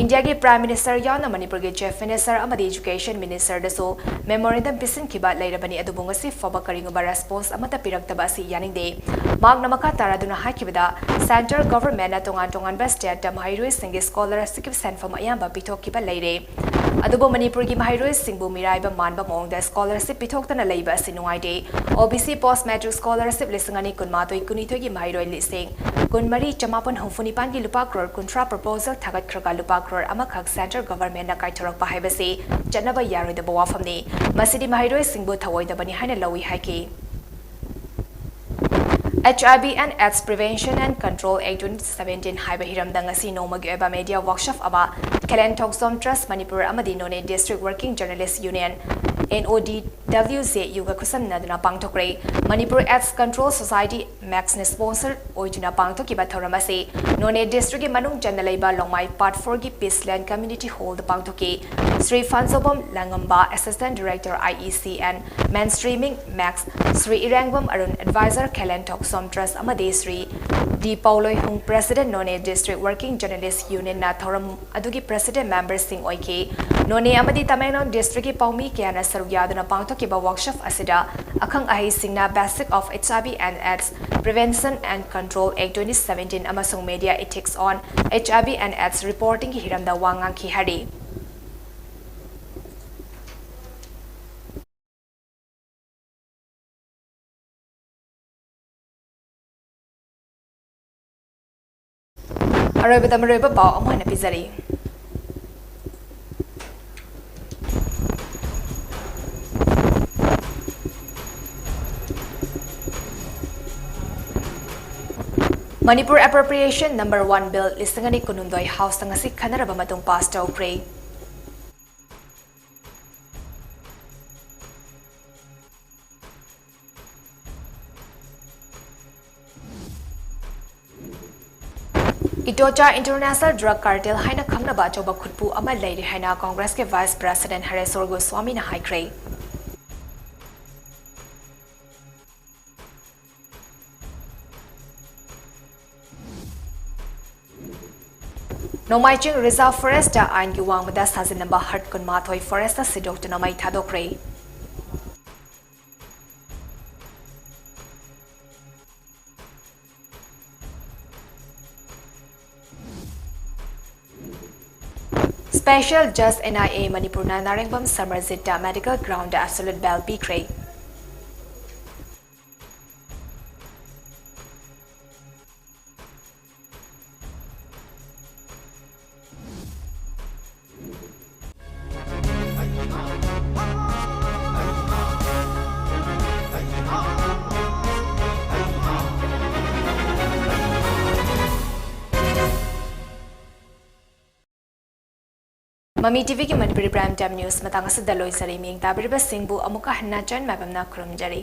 ꯏꯟꯗꯤꯌꯥꯒꯤ Prime Minister ꯌꯥꯎꯅ ꯃꯅꯤꯄꯨꯔꯒꯤ Chief Minister ꯑꯃꯗꯤ Education Minister ꯗꯁꯨ memorandum ꯄꯤꯁꯤꯟꯈꯤꯕ ꯂꯩꯔꯕꯅꯤ, ꯑꯗꯨꯕꯨ ꯉꯁꯤ ꯐꯥꯎꯕ ꯀꯔꯤꯒꯨꯝꯕ response ꯑꯃꯠꯇ ꯄꯤꯔꯛꯇꯕ ꯑꯁꯤ ꯌꯥꯅꯤꯡꯗꯦ꯫ ꯃꯍꯥꯛꯅ ꯃꯈꯥ ꯇꯥꯔꯗꯨꯅ ꯍꯥꯏꯈꯤꯕꯗ, Central Government ꯅ ꯇꯣꯉꯥꯟ ꯇꯣꯉꯥꯟꯕ state ꯇ ꯃꯍꯩꯔꯣꯏꯁꯤꯡꯒꯤ scholarship ꯀꯤ ꯁꯦꯟꯐꯝ ꯑꯌꯥꯝꯕ ꯄꯤꯊꯣꯛꯈꯤꯕ ꯂꯩꯔꯦ꯫ ꯑꯗꯨꯕꯨ ꯃꯅꯤꯄꯨꯔꯒꯤ ꯃꯍꯩꯔꯣꯏꯁꯤꯡꯕꯨ ꯃꯤꯔꯥꯏꯕ ꯃꯥꯟꯕ ꯃꯑꯣꯡꯗ scholarship ꯄꯤꯊꯣꯛꯇꯅ ꯂꯩꯕ ꯑꯁꯤ ꯅꯨꯡꯉꯥꯏꯇꯦ꯫ OBC post matric scholarship ꯂꯤꯁꯤꯡ ꯑꯅꯤ ꯀꯨꯟꯃꯥꯊꯣꯏ ꯀꯨꯟꯅꯤꯊꯣꯏꯒꯤ ꯃꯍꯩꯔꯣꯏ ꯂꯤꯁꯤꯡ ꯀꯨꯟꯃꯔꯤ ꯆꯃꯥꯄꯟ ꯍꯨꯝꯐꯨ ꯅꯤꯄꯥꯟꯒꯤ ꯂꯨꯄꯥ ꯀ꯭ꯔꯣꯔ ꯀꯨꯟꯊ꯭ꯔꯥ proposal ꯊꯥꯒꯠꯈ꯭ꯔꯒ ꯂꯨꯄꯥ ꯀ꯭ꯔꯣꯔ ꯑꯃꯈꯛ Central Government ꯅ ꯀꯥꯏꯊꯣꯔꯛꯄ ꯍꯥꯏꯕꯁꯤ ꯆꯠꯅꯕ ꯌꯥꯔꯣꯏꯗꯕ ꯋꯥꯐꯝꯅꯤ꯫ ꯃꯁꯤꯗꯤ ꯃꯍꯩꯔꯣꯏꯁꯤꯡꯕꯨ ꯊꯑꯣꯏꯗꯕꯅꯤ ꯍꯥꯏꯅ ꯂꯧꯏ ꯍꯥꯏꯈꯤ꯫ HIV and AIDS Prevention and Control Act twenty seventeen ꯍꯥꯏꯕ ꯍꯤꯔꯝꯗ ꯉꯁꯤ ꯅꯣꯡꯃꯒꯤ ꯑꯣꯏꯕ media workshop ꯑꯃ ꯈꯦꯂꯦꯟꯊꯣꯛꯆꯣꯝ Trust ꯃꯅꯤꯄꯨꯔ ꯑꯃꯗꯤ Noney District Working Journalist Union, N O D W J U ꯒ ꯈꯨꯠꯁꯝꯅꯗꯨꯅ ꯄꯥꯡꯊꯣꯛꯈ꯭ꯔꯦ꯫ Manipur AIDS Control Society, MACS ꯅ sponsor ꯑꯣꯏꯗꯨꯅ ꯄꯥꯡꯊꯣꯛꯈꯤꯕ ꯊꯧꯔꯝ ꯑꯁꯤ Noney District ꯀꯤ ꯃꯅꯨꯡ ꯆꯟꯅ ꯂꯩꯕ ꯂꯣꯡꯃꯥꯏ Part four ꯒꯤ Peace Land Community Hall ꯗ ꯄꯥꯡꯊꯣꯛꯈꯤ꯫ Shri ꯐꯥꯟꯖꯣꯕꯝ ꯂꯥꯡꯉꯝꯕ, Assistant Director, I E C and Mainstreaming, MACS, Shri ꯏꯔꯦꯡꯕꯝ Arun, Advisor, ꯈꯦꯂꯦꯟꯊꯣꯛꯆꯣꯝ Trust, ꯑꯃꯗꯤ ꯁ꯭ꯔꯤ ꯗꯤ ꯄꯥꯎꯂꯣꯏꯍꯨꯡ, President, Noney District Working Journalist Union ꯅ ꯊꯧꯔꯝ ꯑꯗꯨꯒꯤ president member ꯁꯤꯡ ꯑꯣꯏꯈꯤ꯫ ꯅꯣꯅꯦ ꯑꯃꯗꯤ ꯇꯃꯦꯡꯂꯣꯡ district ꯀꯤ ꯄꯥꯎꯃꯤ ꯀꯌꯥꯅ ꯁꯔꯨꯛ ꯌꯥꯗꯨꯅ ꯄꯥꯡꯊꯣꯛꯈꯤꯕ workshop ꯑꯁꯤꯗ ꯑꯈꯪ ꯑꯍꯩꯁꯤꯡꯅ Basics of HIV and AIDS Prevention and Control Act twenty seventeen ꯑꯃꯁꯨꯡ Media Ethics on HIV and AIDS Reporting ꯒꯤ ꯍꯤꯔꯝꯗ ꯋꯥ ꯉꯥꯡꯈꯤ ꯍꯥꯏꯔꯤ꯫ ꯑꯔꯣꯏꯕꯗ ꯃꯔꯨꯑꯣꯏꯕ ꯄꯥꯎ ꯑꯃꯨꯛ ꯍꯟꯅ ꯄꯤꯖꯔꯤ꯫ Manipur Appropriation Number One Bill ꯂꯤꯁꯤꯡ ꯑꯅꯤ ꯀꯨꯟꯍꯨꯝꯗꯣꯏ House ꯇ ꯉꯁꯤ ꯈꯟꯅꯔꯕ ꯃꯇꯨꯡ pass ꯇꯧꯈ꯭ꯔꯦ꯫ ꯏꯇꯣꯆꯥ ꯏꯟꯇꯔꯅꯦꯁꯅꯦꯜ ꯗ꯭ꯔꯒ ꯀꯥꯔꯇꯦꯜ ꯍꯥꯏꯅ ꯈꯪꯅꯕ ꯑꯆꯧꯕ ꯈꯨꯠꯄꯨ ꯑꯃ ꯂꯩꯔꯤ ꯍꯥꯏꯅ ꯀꯣꯡꯒ꯭ꯔꯦꯁꯀꯤ ꯚꯥꯏꯁ ꯄ꯭ꯔꯦꯁꯤꯗꯦꯟꯠ ꯍꯔꯦꯁꯣꯔ ꯒꯣꯁ꯭ꯋꯥꯃꯤꯅ ꯍꯥꯏꯈ꯭ꯔꯦ꯫ ꯅꯣꯡꯃꯥꯏꯆꯤꯡ ꯔꯤꯖꯥꯔꯚ ꯐꯣꯔꯦꯁꯇ ꯑꯥꯏꯟꯒꯤ ꯋꯥꯡꯃꯗ ꯁꯥꯖꯤꯟꯅꯕ ꯍꯠ ꯀꯨꯟꯃꯥꯊꯣꯏ ꯐꯣꯔꯦꯁꯇ ꯁꯤꯗꯣꯛꯇꯨꯅ ꯃꯩ ꯊꯥꯗꯣꯛꯈ꯭ꯔꯦ꯫ ꯁ꯭ꯄꯦꯁꯦꯜ ꯖꯖ ꯑꯦꯟ ꯑꯥꯏ ꯑꯦ ꯃꯅꯤꯄꯨꯔꯅ ꯅꯥꯔꯦꯡꯕꯝ ꯁꯃꯔꯖꯤꯠꯇ ꯃꯦꯗꯤꯀꯦꯜ ꯒ꯭ꯔꯥꯎꯟꯗ ꯑꯦꯕꯁꯣꯂꯨꯠ ꯕꯦꯜ ꯄꯤꯈ꯭ꯔꯦ꯫ ꯃꯃꯤ ꯇꯤꯚꯤꯒꯤ ꯃꯅꯤꯄꯨꯔꯤ ꯄ꯭ꯔꯥꯏꯝ ꯇꯥꯏꯝ ꯅ꯭ꯌꯨꯁ ꯃꯇꯥꯡ ꯑꯁꯤꯗ ꯂꯣꯏꯖꯔꯦ꯫ ꯃꯤꯠꯌꯦꯡ ꯇꯥꯕꯤꯔꯤꯕꯁꯤꯡꯕꯨ ꯑꯃꯨꯛꯀ ꯍꯟꯅ ꯆꯟ ꯃꯥꯏꯕꯝꯅ ꯈꯨꯔꯨꯝꯖꯔꯤ꯫